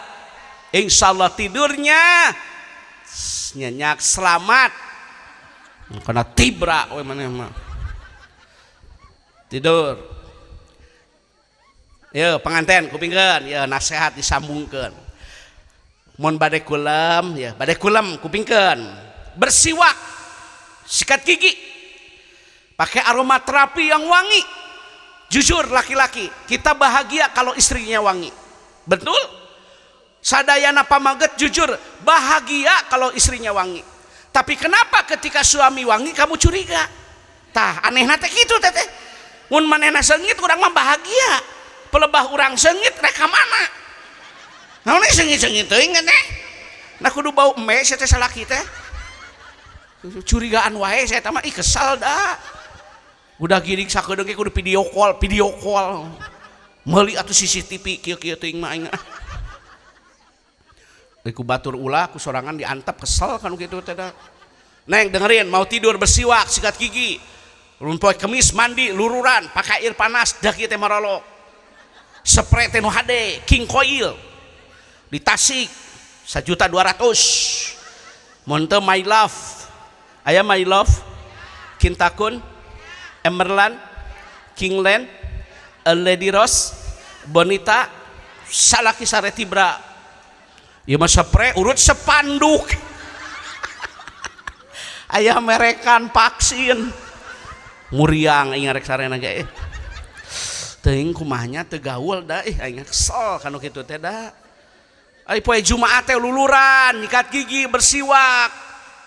insyaallah tidurnya nyenyak, selamat. Karena tibra we maneh mah. Tidur. Yo pengantin kupingkeun, ya nasihat disambungkeun. Mun bade kulem, ya bade kulem kupingkeun. Bersiwak, sikat gigi, pakai aromaterapi yang wangi. Jujur laki-laki, kita bahagia kalau istrinya wangi. Betul? Sadayana pamaget jujur, bahagia kalau istrinya wangi. Tapi kenapa ketika suami wangi kamu curiga? Tah, anehna teh kitu teh teh. Mun manehna seungit urang mah bahagia. Pelebah urang seungit rek ka mana? Naon seungit-seungit teuing teh? Nah kudu bau embe sia teh salaki teh. Curigaan wae saya teh mah, ih kesal dah. Udah giring sakedeung ge kudu video call, video call. Meuli atuh CCTV kieu-kieu teuing mah aing. Ku batur ulah ku sorangan diantep kesel kan gitu teh. Neng dengerin, mau tidur bersiwak, sikat gigi. Rumput kemis mandi lururan, pakai air panas dah kieu teh marolok. Spray teh nu hade, King Koil. Di Tasik 1.200.000. Mun teu My Love. Aya My Love, Kintakun, Emerlan, Kingland, Lady Rose, Bonita, salaki sare tibra. Ieu mah spray urut sepanduk. Aya merekan vaksin. Muriang aing rek sarena ge. Teuing kumahnya teu gaul da ih aing kesel kanu kitu teh da. Ai poe Jumaat teh luluran, nyikat gigi, bersiwak,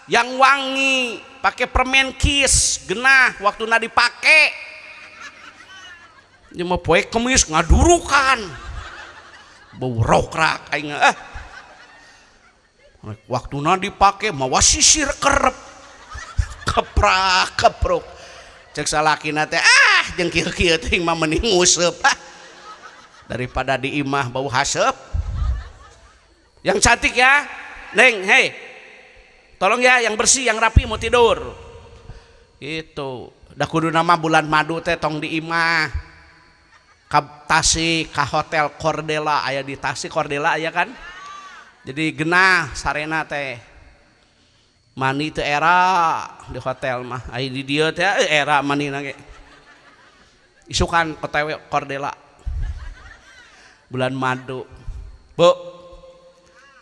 yang wangi, pakai permen Kiss, genah waktuna dipake. Ieu mah poe Kemis ngadurukan. Bau rokrak aing ah. Waktuna dipake mawa sisir kerep. Keprak kepruk. Cek salakina teh ah jeung kieu-kieu teh mah mending nguseup ah. Daripada di imah bau haseup. Yang cantik ya, Neng, hei. Tolong ya yang bersih, yang rapi mau tidur. Itu. Da kudu nama bulan madu teh tong di imah. Ka Tasik, ka hotel Cordella, aya di Tasik Cordella aya kan? Jadi genah sarena teh. Mani teu era di hotel mah. Aya di dieu teh era manina ge. Isukan OTW Cordella. Bulan madu. Bu,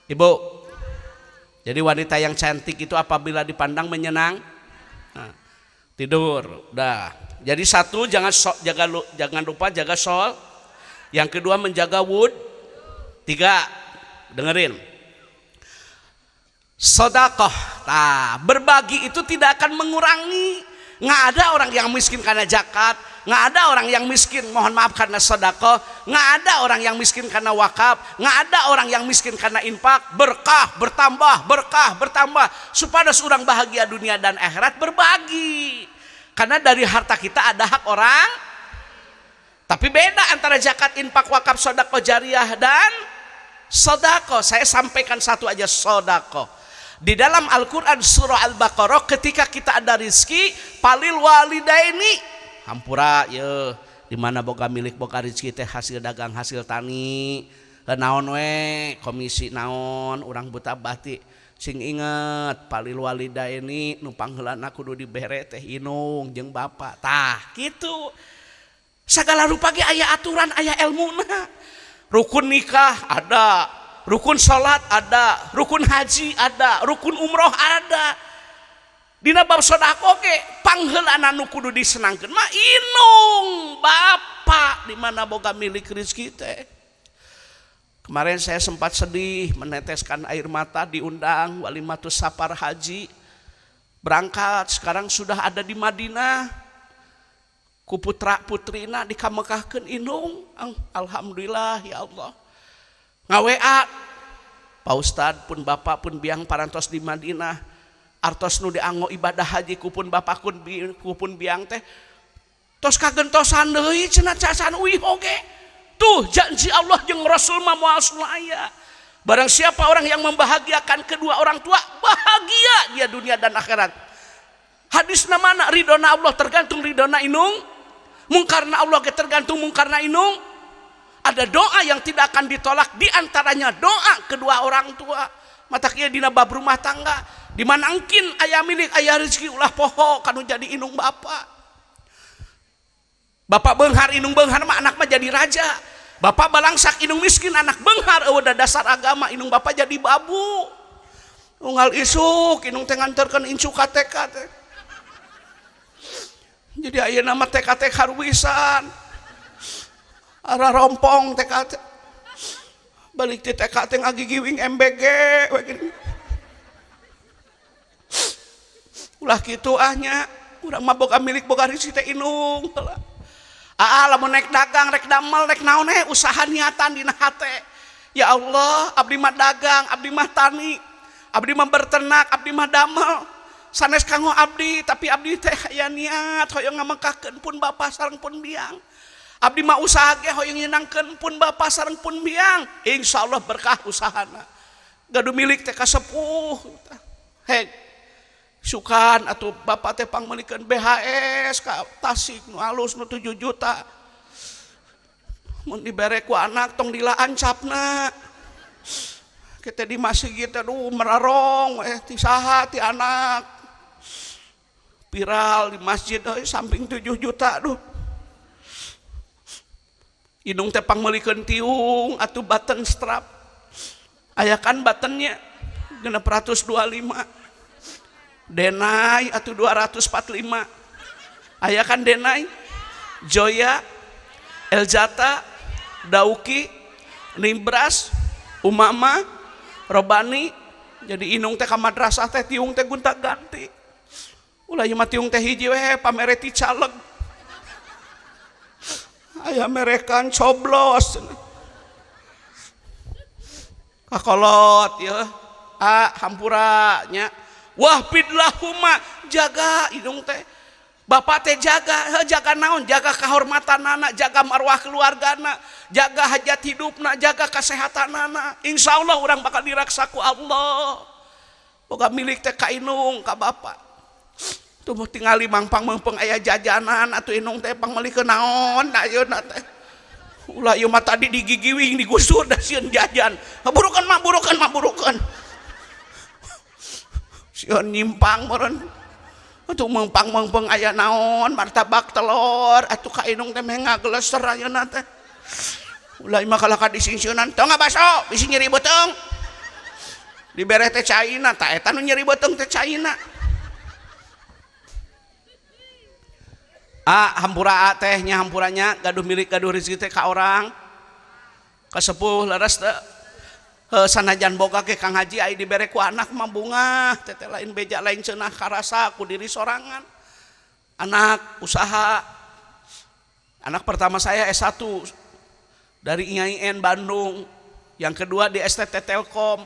Ibu. Jadi wanita yang cantik itu apabila dipandang menyenang. Nah, tidur, udah. Jadi satu, jangan so, jaga, jangan lupa jaga sol. Yang kedua, menjaga wudhu. Tiga, dengerin. Sodakoh. Nah, berbagi itu tidak akan mengurangi. Nggak ada orang yang miskin karena zakat, nggak ada orang yang miskin, mohon maaf, karena sodakoh, nggak ada orang yang miskin karena wakaf, nggak ada orang yang miskin karena infak. Berkah bertambah, berkah bertambah. Supados urang bahagia dunia dan akhirat, berbagi. Karena dari harta kita ada hak orang. Tapi beda antara zakat, infak, wakaf, sodakoh jariah dan sodakoh. Saya sampaikan satu aja, sodakoh. Di dalam Al-Quran surah Al-Baqarah, ketika kita ada rizki, falil walidaini. Hampura ya, di mana boga milik, boga rizki teh hasil dagang, hasil tani, naon we, komisi naon, urang buta bati sing inget, falil walidaini, nu pangheulana kudu dibere teh indung jeung bapak. Tah gitu, segala rupa ge aya aturan, aya ilmuna. Rukun nikah ada, rukun sholat ada, rukun haji ada, rukun umroh ada. Dina bab sodako ge pangheulana nu kudu disenangkeun mah indung bapak, di mana boga milik rezeki teh. Kemarin saya sempat sedih, meneteskan air mata, diundang walimatus safar haji, berangkat, sekarang sudah ada di Madinah, ku putra putrina dikamekahkeun indung. Alhamdulillah, ya Allah. Nga-WA, "Pak Ustad, pun bapak pun biang parantos di Madinah. Artos nu dianggo ibadah haji ku pun bapak ku pun biang teh tos kagentosan deui," cenah, "casan uih oge." Tuh, janji Allah jeung Rasul mah moal aya. Barang siapa orang yang membahagiakan kedua orang tua, bahagia dia dunia dan akhirat. Hadis mana? Ridona Allah tergantung ridona indung, mungkarna Allah ge tergantung mungkarna indung. Ada doa yang tidak akan ditolak, di antaranya doa kedua orang tua. Matak ieu dina bab rumah tangga, di mana engkin aya milik, aya rezeki, ulah poho kanu jadi indung bapak. Bapak beunghar, indung beunghar mah anak mah jadi raja. Bapak balangsak, indung miskin, anak beunghar, euweuh dasar agama, indung bapak jadi babu. Unggal isuk indung teh nganterkeun incu ka TK teh. Jadi ayeuna mah TK teh haruwisan. Arah rompong TK teh. Balik ti TK teh ngagigiwing MBG we gini. Ulah kitu ah nya, urang mah boga milik, boga rezeki teh indung heula. Aa, lamun naik dagang, rek damel, rek naon he, usaha, niatan dina hate. Ya Allah, abdi mah dagang, abdi mah tani, abdi mah berternak, abdi mah damel. Sanes kanggo abdi, tapi abdi teh aya niat hoyong ngamekahkeun pun bapa sareng pun biang. Abdi mah usaha ge hoyong nyenangkeun pun bapa sareng pun biang. Insyaallah berkah usahana. Gaduh milik teh kasepuh. Hek sukan atuh bapak teh pangmeulikeun BHS ka Tasik nu alus nu 7 juta. Mun dibere ku anak, tong dilaan capna. Kita di masjid, aduh, merarong eh ti saha, ti anak. Viral di masjid euy, samping 7 juta, aduh. Indung teh pangmeulikeun tiung atuh, button strap. Aya kan buttonnya 625. Denai atau 245. Aya kan Denai, Joya, Elzata, Dauki, Nibras, Umama, Robani. Jadi indung teh ka madrasah teh tiung teh gonta ganti. Ulah ieu mah, tiung teh hiji we, pamere ti caleg. Aya merekan coblos. Kakolot ya. Ah, hampura nya. Wahfid lahuma, jaga indung teh. Bapak teh jaga, heh, jaga naon? Jaga kehormatan anak, jaga marwah keluargana, jaga hajat hidupna, jaga kesehatan anak. Insya Allah urang bakal diraksa ku Allah. Boga milik teh ka indung, ka bapak. Tuh mau tingali mangpang mangpang aya jajanan atuh indung teh pangmeulikeun naon ayeuna teh. Ulah ieu mah, tadi digigiwing, digusur, da sieun jajan. Burukan mah, burukan mah, burukan. Sieun nyimpang meureun. Atuh mangpang-mangpang aya naon, martabak telur atuh ka indung teh meh ngageleser ayeuna teh. Ulah imah kalah ka disingsieunan tong ngabaso bisi nyeri beuteung. Dibere teh caina ta eta nu nyeri beuteung teh caina. Ah hampura teh nya hampuranya gaduh milik gaduh rezeki teh ka orang. Kasepuh leres teh. Heuh sanajan boga ge Kang Haji ai dibere ku anak mah bungah teh teh lain beja lain cenah karasa ku diri sorangan. Anak usaha. Anak pertama saya S1 dari IAIN Bandung, yang kedua di STT Telkom,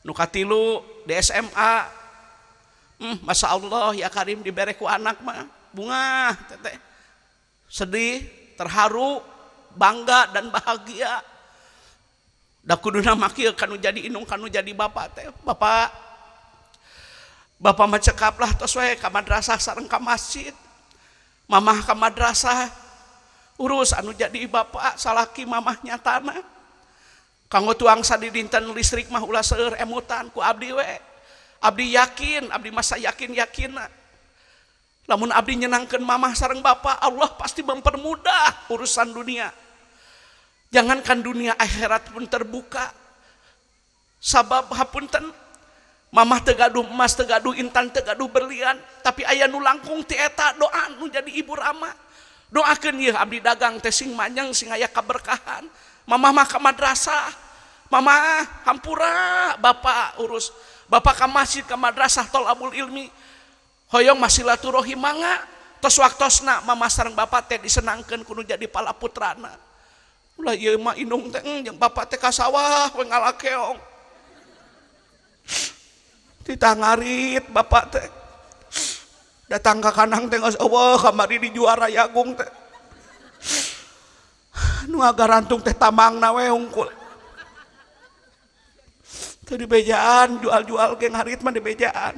nu katilu di SMA. Masya Allah ya Karim dibere ku anak mah bungah teteh. Sedih, terharu, bangga dan bahagia. Da kuduna mah kieu kanu jadi indung kanu jadi bapak teh. Bapak bapak mah cekap lah tos we ka madrasah sareng ka masjid. Mamah ka madrasah urus anu jadi bapak salaki mamah nyatana. Kanggo tuang sadidinten listrik mah ulah seueur emutan ku abdi we. Abdi yakin, abdi masa yakin-yakinna. Lamun abdi nyenangkeun mamah sareng bapak, Allah pasti mempermudah urusan dunia. Jangankan dunia akhirat pun terbuka. Sabab hapunten mamah teu gaduh emas, teu gaduh intan, teu gaduh berlian, tapi aya nu langkung ti eta doa nu jadi ibu rama. Doakeun ieu abdi dagang teh sing manjang sing aya kaberkahan. Mamah mah ka madrasah, mamah hampura bapak urus. Bapak ka masjid ka madrasah tolabul ilmi. Hoyong mah silaturahim mangga. Tos waktosna mamah sareng bapak teh disenangkeun kudu jadi palaputrana. Ulah ieu mah indung teh jeung bapak teh ka sawah we ngalakeong. Ditangarit bapak teh. Datang ka kanang teh geus eueuh kamari di juara yagung teh. Nu ngagarantung teh tamangna we hungkul. Teu dibejaan jual-jual ge ngarit mah dibejaan.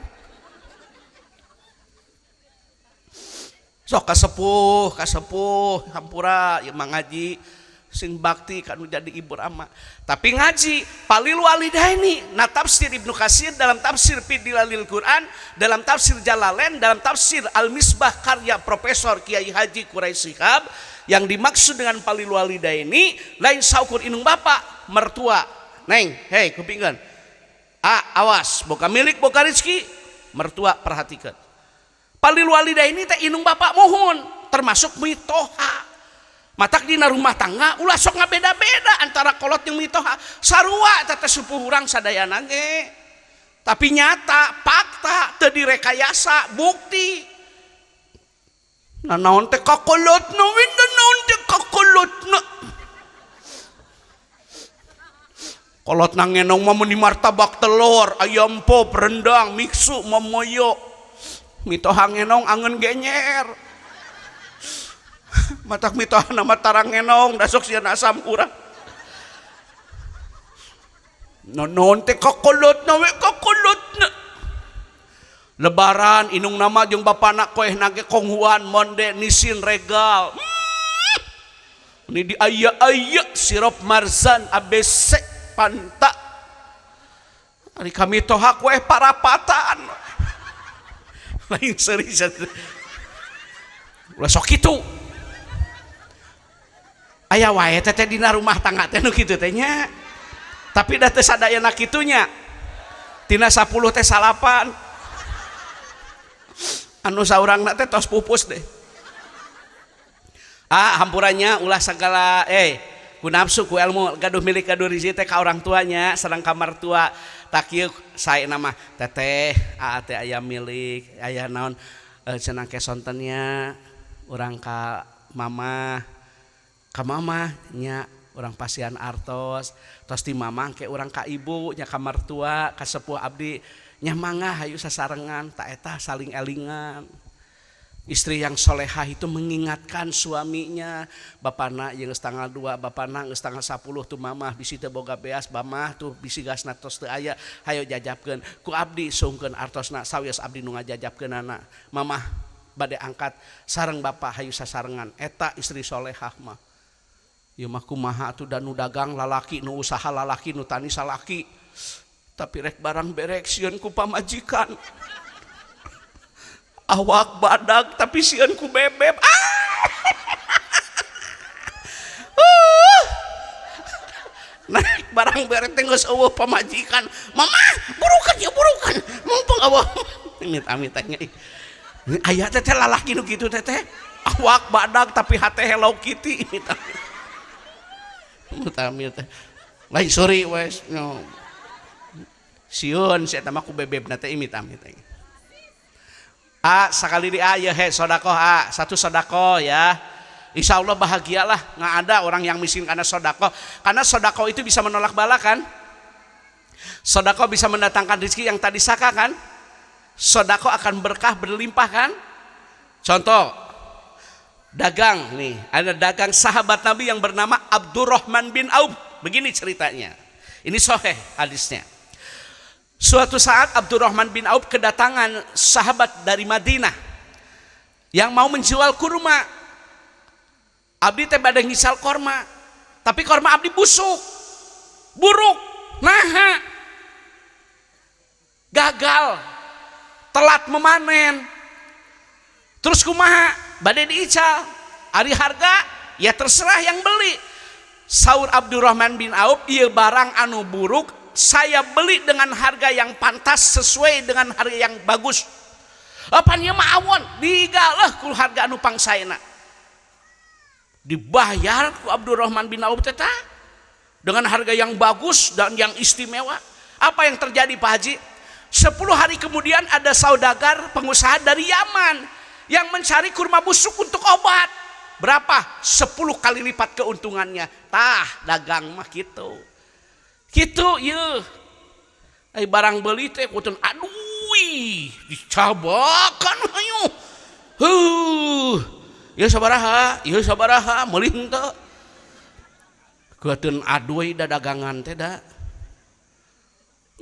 Sok kasepuh, kasepuh hampura ieu mah ngaji sing bakti kanu jadi ibu rama. Tapi ngaji palil walidaini. Nah tafsir Ibnu Katsir dalam tafsir Fidilalil Quran, dalam tafsir Jalalain, dalam tafsir Al-Misbah karya Profesor Kiai Haji Quraisy Shihab, yang dimaksud dengan palil walidaini lain saukur indung bapak, mertua. Neng, hei kupingkeun. Ah, awas, boga milik boga rezeki, mertua perhatikan. Palil walidaini teh indung bapak muhun, termasuk mitoha. Matak dina rumah tangga ulah sok ngabeda-beda antara kolot jeung mitoha. Sarua eta teh sepuh urang sadayana ge. Tapi nyata, fakta, teu direkayasa, bukti. Nah naon teh kakolotna, winda naon teh kakolotna. Kolotna ngenong mah meuni martabak telur, ayam pop, rendang, mixu, momoyo. Mitoha ngenong angeun genyer. Matak mitoha nama tarang ngenong da sok sieun asam urang. Naon teh kakolotna we kakolotna. Lebaran indung nama jeung bapana koeh nage konghuan monde nisin regal. Ini di aya-aya sirup Marzan ABC Panta. Ari kami toha koeh parapatan. Lain seuri ulah sok kitu. Aya wae teh teh dina rumah tangga teh nu kitu teh nya. Tapi da teu sadayana kitu nya. Tina 10 teh 9. Anu saurangna teh tos pupus deh. Ah hampurannya ulah segala ku nafsu ku ilmu gaduh milik gaduh rizki teh ka orang tuanya sareng ka mertua. Tak kieu saena mah teteh aa teh aya milik aya naon cenah ke sontennya urang ka mamah. Ka mamah nya urang pasian artos tos ti mamah ke urang ka ibu nya ka mertua ka sepuh abdi nya mangga hayu sasarengan ta eta saling elingan. Istri yang solehah itu mengingatkan suaminya, bapana jeung geus tanggal 2, bapana geus tanggal 10 tuh mamah bisi teu boga beas, mamah tuh bisi gasna tos teu aya, hayo jajabkeun ku abdi sungkeun artosna sawios abdi nu ngajajabkeunana. Mamah bade angkat sareng bapa hayu sasarengan, eta istri solehah mah. Ieu mah kumaha atuh da nu dagang lalaki, nu usaha lalaki, nu tani salaki. Tapi rek barang berek sieun ku pamajikan. Awak badag tapi sieun ku bebeb. Ah. barang bere teh geus eueuh pamajikan. Mama, burukan ya burukan. Mumpung eueuh. Amit-amit teh. Aya teh teh lalaki nu kitu teh teh. Awak badag tapi hate Hello Kitty. Amit-amit teh. Lain suri we. Sieun si eta mah ku bebebna teh imit-amit teh. A sakali di A ya he sodakoh A satu sodakoh ya. Insya Allah bahagialah, nggak ada orang yang miskin karena sodakoh. Karena sodakoh itu bisa menolak bala kan. Sodakoh bisa mendatangkan rezeki yang tadi saka kan. Sodakoh akan berkah berlimpah kan. Contoh dagang nih, ada dagang sahabat Nabi yang bernama Abdurrahman bin Auf. Begini ceritanya. Ini sahih hadisnya. Suatu saat Abdurrahman bin Auf kedatangan sahabat dari Madinah yang mau menjual kurma. Abdi teh bade ngisal korma, tapi korma abdi busuk, buruk, naha, gagal, telat memanen. Terus kumaha? Bade diical, ari harga ya terserah yang beli. Saur Abdurrahman bin Auf, ieu barang anu buruk saya beli dengan harga yang pantas sesuai dengan harga yang bagus. Apan ieu mah awon digalah ku harga anu pangsaena. Dibayar ku Abdurrahman bin Auf teh dengan harga yang bagus dan yang istimewa. Apa yang terjadi Pak Haji? 10 hari kemudian ada saudagar pengusaha dari Yaman yang mencari kurma busuk untuk obat. Berapa? 10 kali lipat keuntungannya. Tah, dagang mah gitu. Gitu ieu. Ai barang beli teh kuteun aduh dicabakan hayu. Heuh. Ieu sabaraha? Ieu sabaraha? Meuli henteu. Kuateun aduh da dagangan teh da.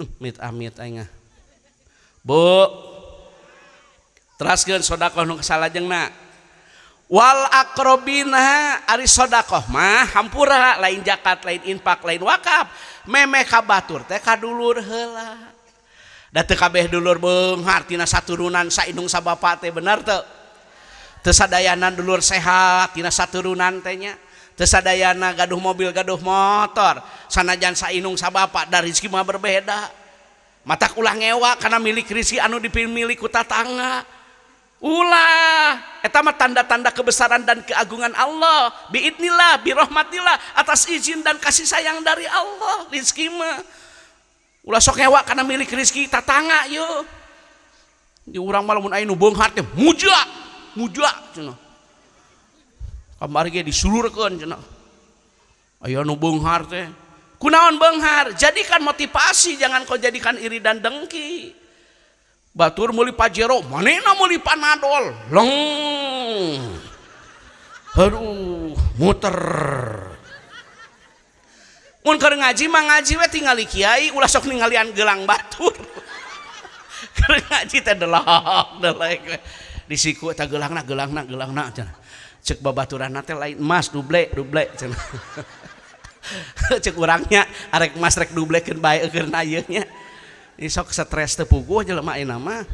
Amit-amit aing. Bu. Teraskeun sedekah nu salajengna. Wal akrobina ari sedekah mah hampura lain zakat, lain infak, lain wakaf. Memeh ka batur teh ka dulur heula. Da teu kabeh dulur beunghar tina saturunan saindung sabapa teh bener teu? Teu sadayana dulur sehat tina saturunan teh nya. Teu sadayana gaduh mobil gaduh motor. Sanajan saindung sabapa da rezeki mah berbeda. Matak ulah ngewa karena milik rezeki anu dipilih ku tatangga. Ulah eta mah tanda-tanda kebesaran dan keagungan Allah. Biidnillah, birahmatillah, atas izin dan kasih sayang dari Allah rezeki mah. Ulah sok ngewa karena milik rezeki tatangga yeuh. Di urang mah lamun aya nu beunghar teh muja, muja cenah. Kamari ge disulurkeun cenah. Aya nu beunghar teh. Kunaon beunghar? Jadikan motivasi, jangan kau jadikan iri dan dengki. Batur meuli Pajero, manehna meuli Panadol. Leng. Aduh, muter. Mun keur ngaji mah ngaji we tingali kiai, ulah sok ningalian gelang batur. Keur ngaji teh delok, delek we. Di siku eta geulangna, geulangna, geulangna cenah. Cek babaturanna teh lain emas duble, duble cenah. Cek urangnya arek emas rek dublekeun bae keur ieu nya. Ini sok stres teu puguh jelema ayeuna mah.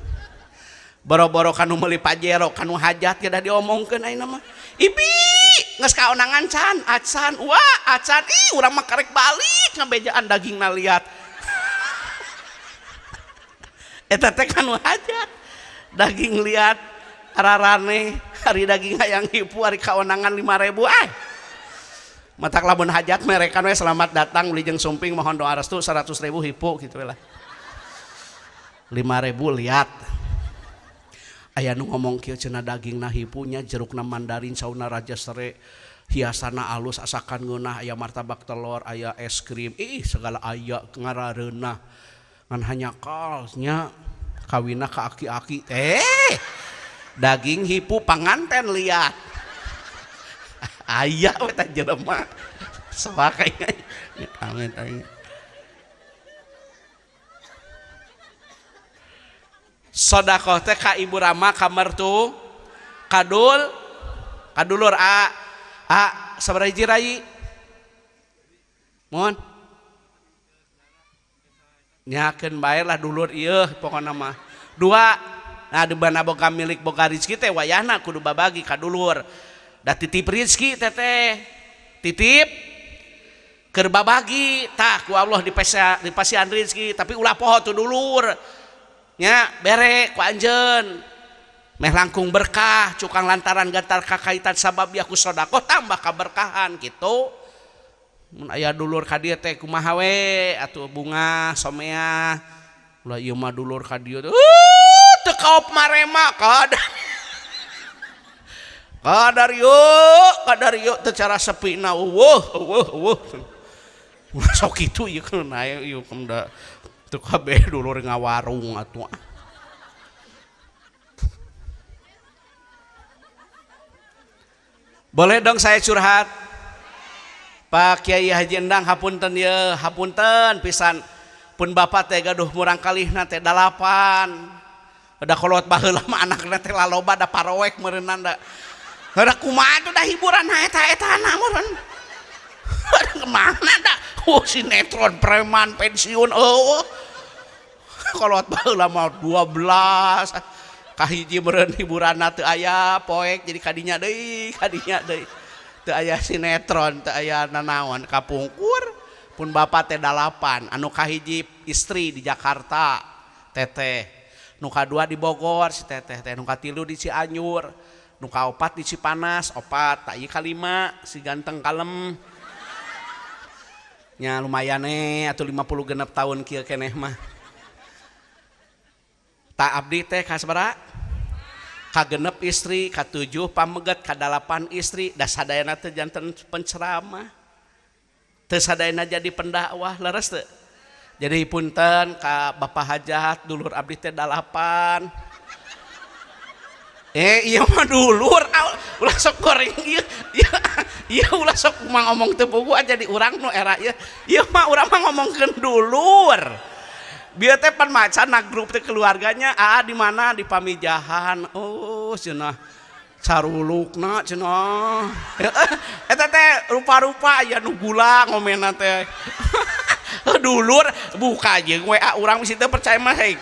Boro-boro kanu meuli Pajero, kanu hajat ge da diomongkeun ayeuna mah. Ibi, geus kaonangan can, acan, wah acan, ih urang mah karek balik ngabejaan dagingna liat. Eta teh kanu hajat. Daging liat ararane, hari daging hayang hipu hari kaonangan 5.000 ay. Matak lamun hajat merekan we selamat datang beli jeung sumping mohon doa restu 100.000 hipu gitu lah. 5.000 lihat. Aya nu ngomong kieu cenah dagingna hipunya jerukna mandarin sauna raja sere hiasana alus asakan ngeunah aya martabak telur aya es krim ih segala aya ngarareunah ngan hanjakal nya kawina ka aki-aki daging hipu panganten liat aya we teh jelema soak aing amit aing. Sodakoh teh ka ibu rama ka mertu kadul kadulur a a sabaraha hiji rai mun nyakeun bae lah dulur ieu pokona mah dua. Nah di mana boga milik boga rezeki teh wayahna kudu babagi ka dulur da titip rezeki teh teh titip Keur babagi tah ku Allah dipasihan rezeki, tapi ulah poho tuh dulur nya, bere ku anjeun meh langkung berkah, cukang lantaran gantar kakaitan sabab ya ku sedekah tambah kaberkahan gitu. Mun aya dulur ka dieu teh kumaha we atuh bunga somea ulah ieu mah dulur ka dieu teh teu kaop marema kadar kadar yuk kadar yuk teu cara sepina eueuh eueuh eueuh sok kitu ieu kan aya ieu da teu kabeh dulur ngawarung atuh. Boleh dong saya curhat Pak Kiai Haji Endang, hapunten ye, hapunten pisan pun bapak teh gaduh murang kalihna teh 8 da kolot baheula mah anakna teh laloba da paroek meureunna da da kumaha tuh da hiburan eta-etana meureun kemana da oh sinetron preman pensiun eueuh kolot baheula mah 12 kahiji meureun hiburanna teu aya poek jadi kadinya deui teu aya sinetron teu aya nanaon kapungkur pun bapak teh 8 anu kahiji istri di Jakarta teteh, nu kadua di Bogor si teteh teh, nu katilu di Cianjur, nu kaopat di Cipanas opat, tak ieu kalima si ganteng kalem nya lumayan atuh 56 tahun kieu keneh mah. Tak abdi teh kasabaraha? Kagenep istri, katujuh pameget, kadalapan istri, da sadayana teh janten penceramah. Teu sadayana jadi pendakwah, leres teu? Jadi punten ka Bapak Hajat, dulur abdi teh 8. Ieu mah dulur, ulah sok goreng ieu. Ieu ulah sok mah ngomong teu puguh jadi urang nu era ieu. Ieu mah urang mah ngomongkeun dulur. Bieu teh pan macan na grup teh keluarganya aa di mana di Pamijahan. Oh cenah carulukna cenah. Eta teh rupa-rupa aya nu gula ngomenna teh. Dulur buka jeung WA urang bisi teu percaya mah hei.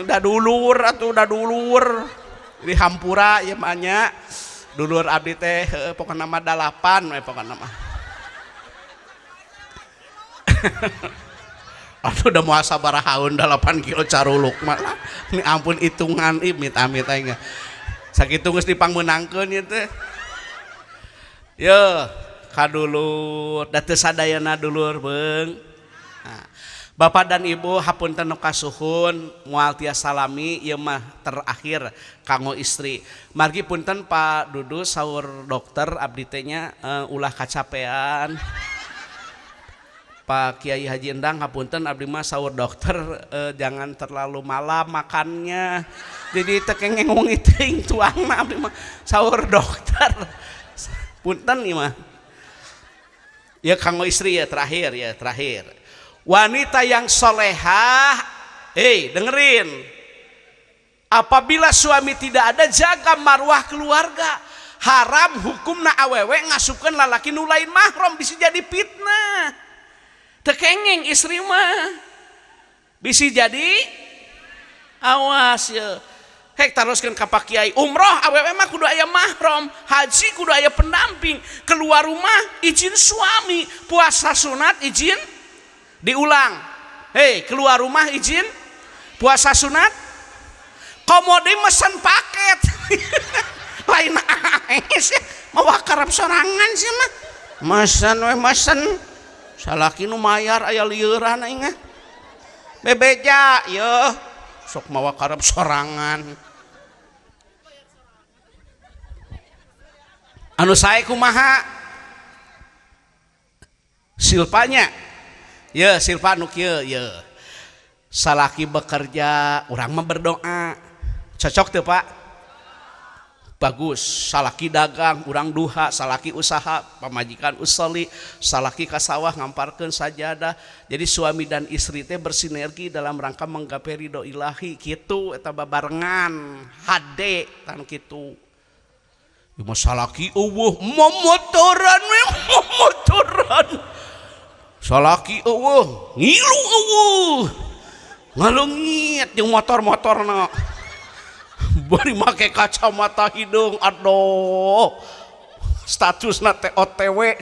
Da dulur atuh da dulur. Di hampura ieu mah nya. Dulur abdi teh heueuh pokona mah 8 we pokona mah. Aduh udah mau sabarahaun 8 kilo caruluk mah. Ini ampun hitungan ih amit-amit aing. Sakitu geus dipangmeunangkeun ieu teh. Yeuh, ka dulur, da teu sadayana dulur beung. Nah, Bapak dan Ibu hapunten nu kasuhun moal tiasa salami ieu mah terakhir kanggo istri. Margi punten Pak Dudu saur dokter abdi teh nya ulah kacapean. Pak Kiai Haji Endang hapunten abdi mah saur dokter jangan terlalu malam makannya. Jadi teu kengeng wengi teuing tuangna abdi mah saur dokter. Punten ieu mah. Ya kanggo istri ya terakhir ya terakhir. Wanita yang solehah, dengerin. Apabila suami tidak ada jaga marwah keluarga. Haram hukumna awewe ngasupkeun lalaki nu lain mahram bisa jadi fitnah. Teu kengeng istri mah bisi jadi awas ya. Hek taroskeun ka Pak Kiai umroh awewe mah kudu aya mahram, haji kudu aya pendamping, keluar rumah izin suami, puasa sunat izin diulang. Hei, keluar rumah izin, puasa sunat, komode mesen paket. Lain AS ya, mawa karep sorangan sih mah. Mesen we mesen. Salaki nu mayar aya lieuran aing mah. Bebeja yeuh, sok mawa karep sorangan. Anu sae kumaha? Silpanya. Ye, silpa nu kieu ye. Salaki bekerja, urang mah berdoa. Cocok teu, Pak? Bagus, salaki dagang, urang duha, salaki usaha, pamajikan usoli, salaki ka sawah ngamparkeun sajadah. Jadi suami dan istri teh bersinergi dalam rangka menggapai ridho ilahi kitu eta babarengan, hade tan kitu. Ieu mah salaki eueuh momotoran we momotoran. Salaki eueuh ngilu eueuh. Ngalungit jeung motor-motorna. Bari make kacamata hidung, aduh, statusna teh OTW.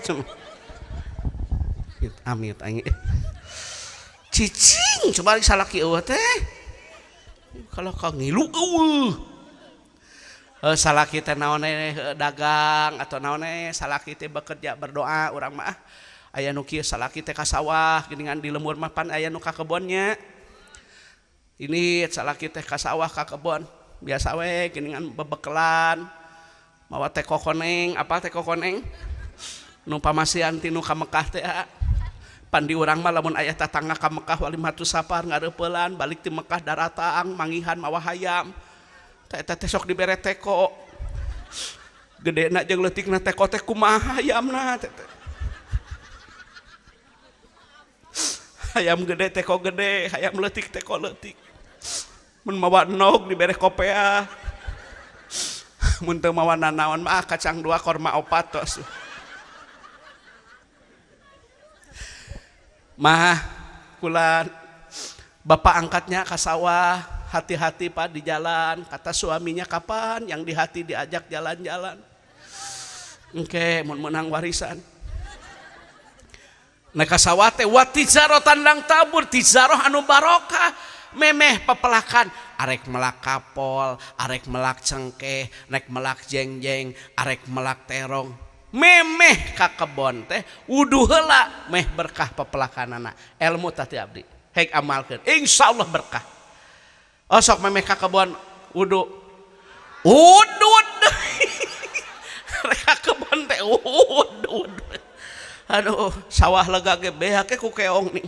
Amit amit aing. Cicing coba salaki eueuh teh. Kalau ka ngilu eueuh. Salaki teh naon dagang atau naon salaki teh bekerja berdoa urang mah aya nu kieu salaki teh ka sawah geuningan di lembur mah pan aya nu ka kebonnya. Ini salaki teh ka sawah ka kebon biasa we geuningan bebekelan mawa teko koneng apa teko koneng nu pamasihan ti nu ka Mekah teh pan di urang mah lamun aya tatangga ka Mekah walimatus safar ngareupeulan balik ti Mekah daratang mangihan mawa hayam teh eta teh sok dibere teko gedena jeung leutikna teko teh kumaha hayamna teh hayam gede teko gede hayam leutik teko leutik mun mawa nog dibere kopea mun teu mawa nanaon mah kacang dua korma opat tos mah kula bapak angkatnya ka sawah hati-hati Pak di jalan kata suaminya kapan yang di hati diajak jalan-jalan engke mun menang warisan. Nah ka sawah teh wa tijaroh tandang tabur tijaroh anu barokah memeh pepelakan arek melak kapol arek melak cengkeh rek melak jengjeng arek melak terong memeh ka kebon teh wuduh heula meh berkah pepelakanana ilmu tah ti abdi hek amalkeun insyaallah berkah. Oh sok memeh ka kebon wudu udud rek ka kebon teh udud aduh sawah lega ge beak ku keong nih.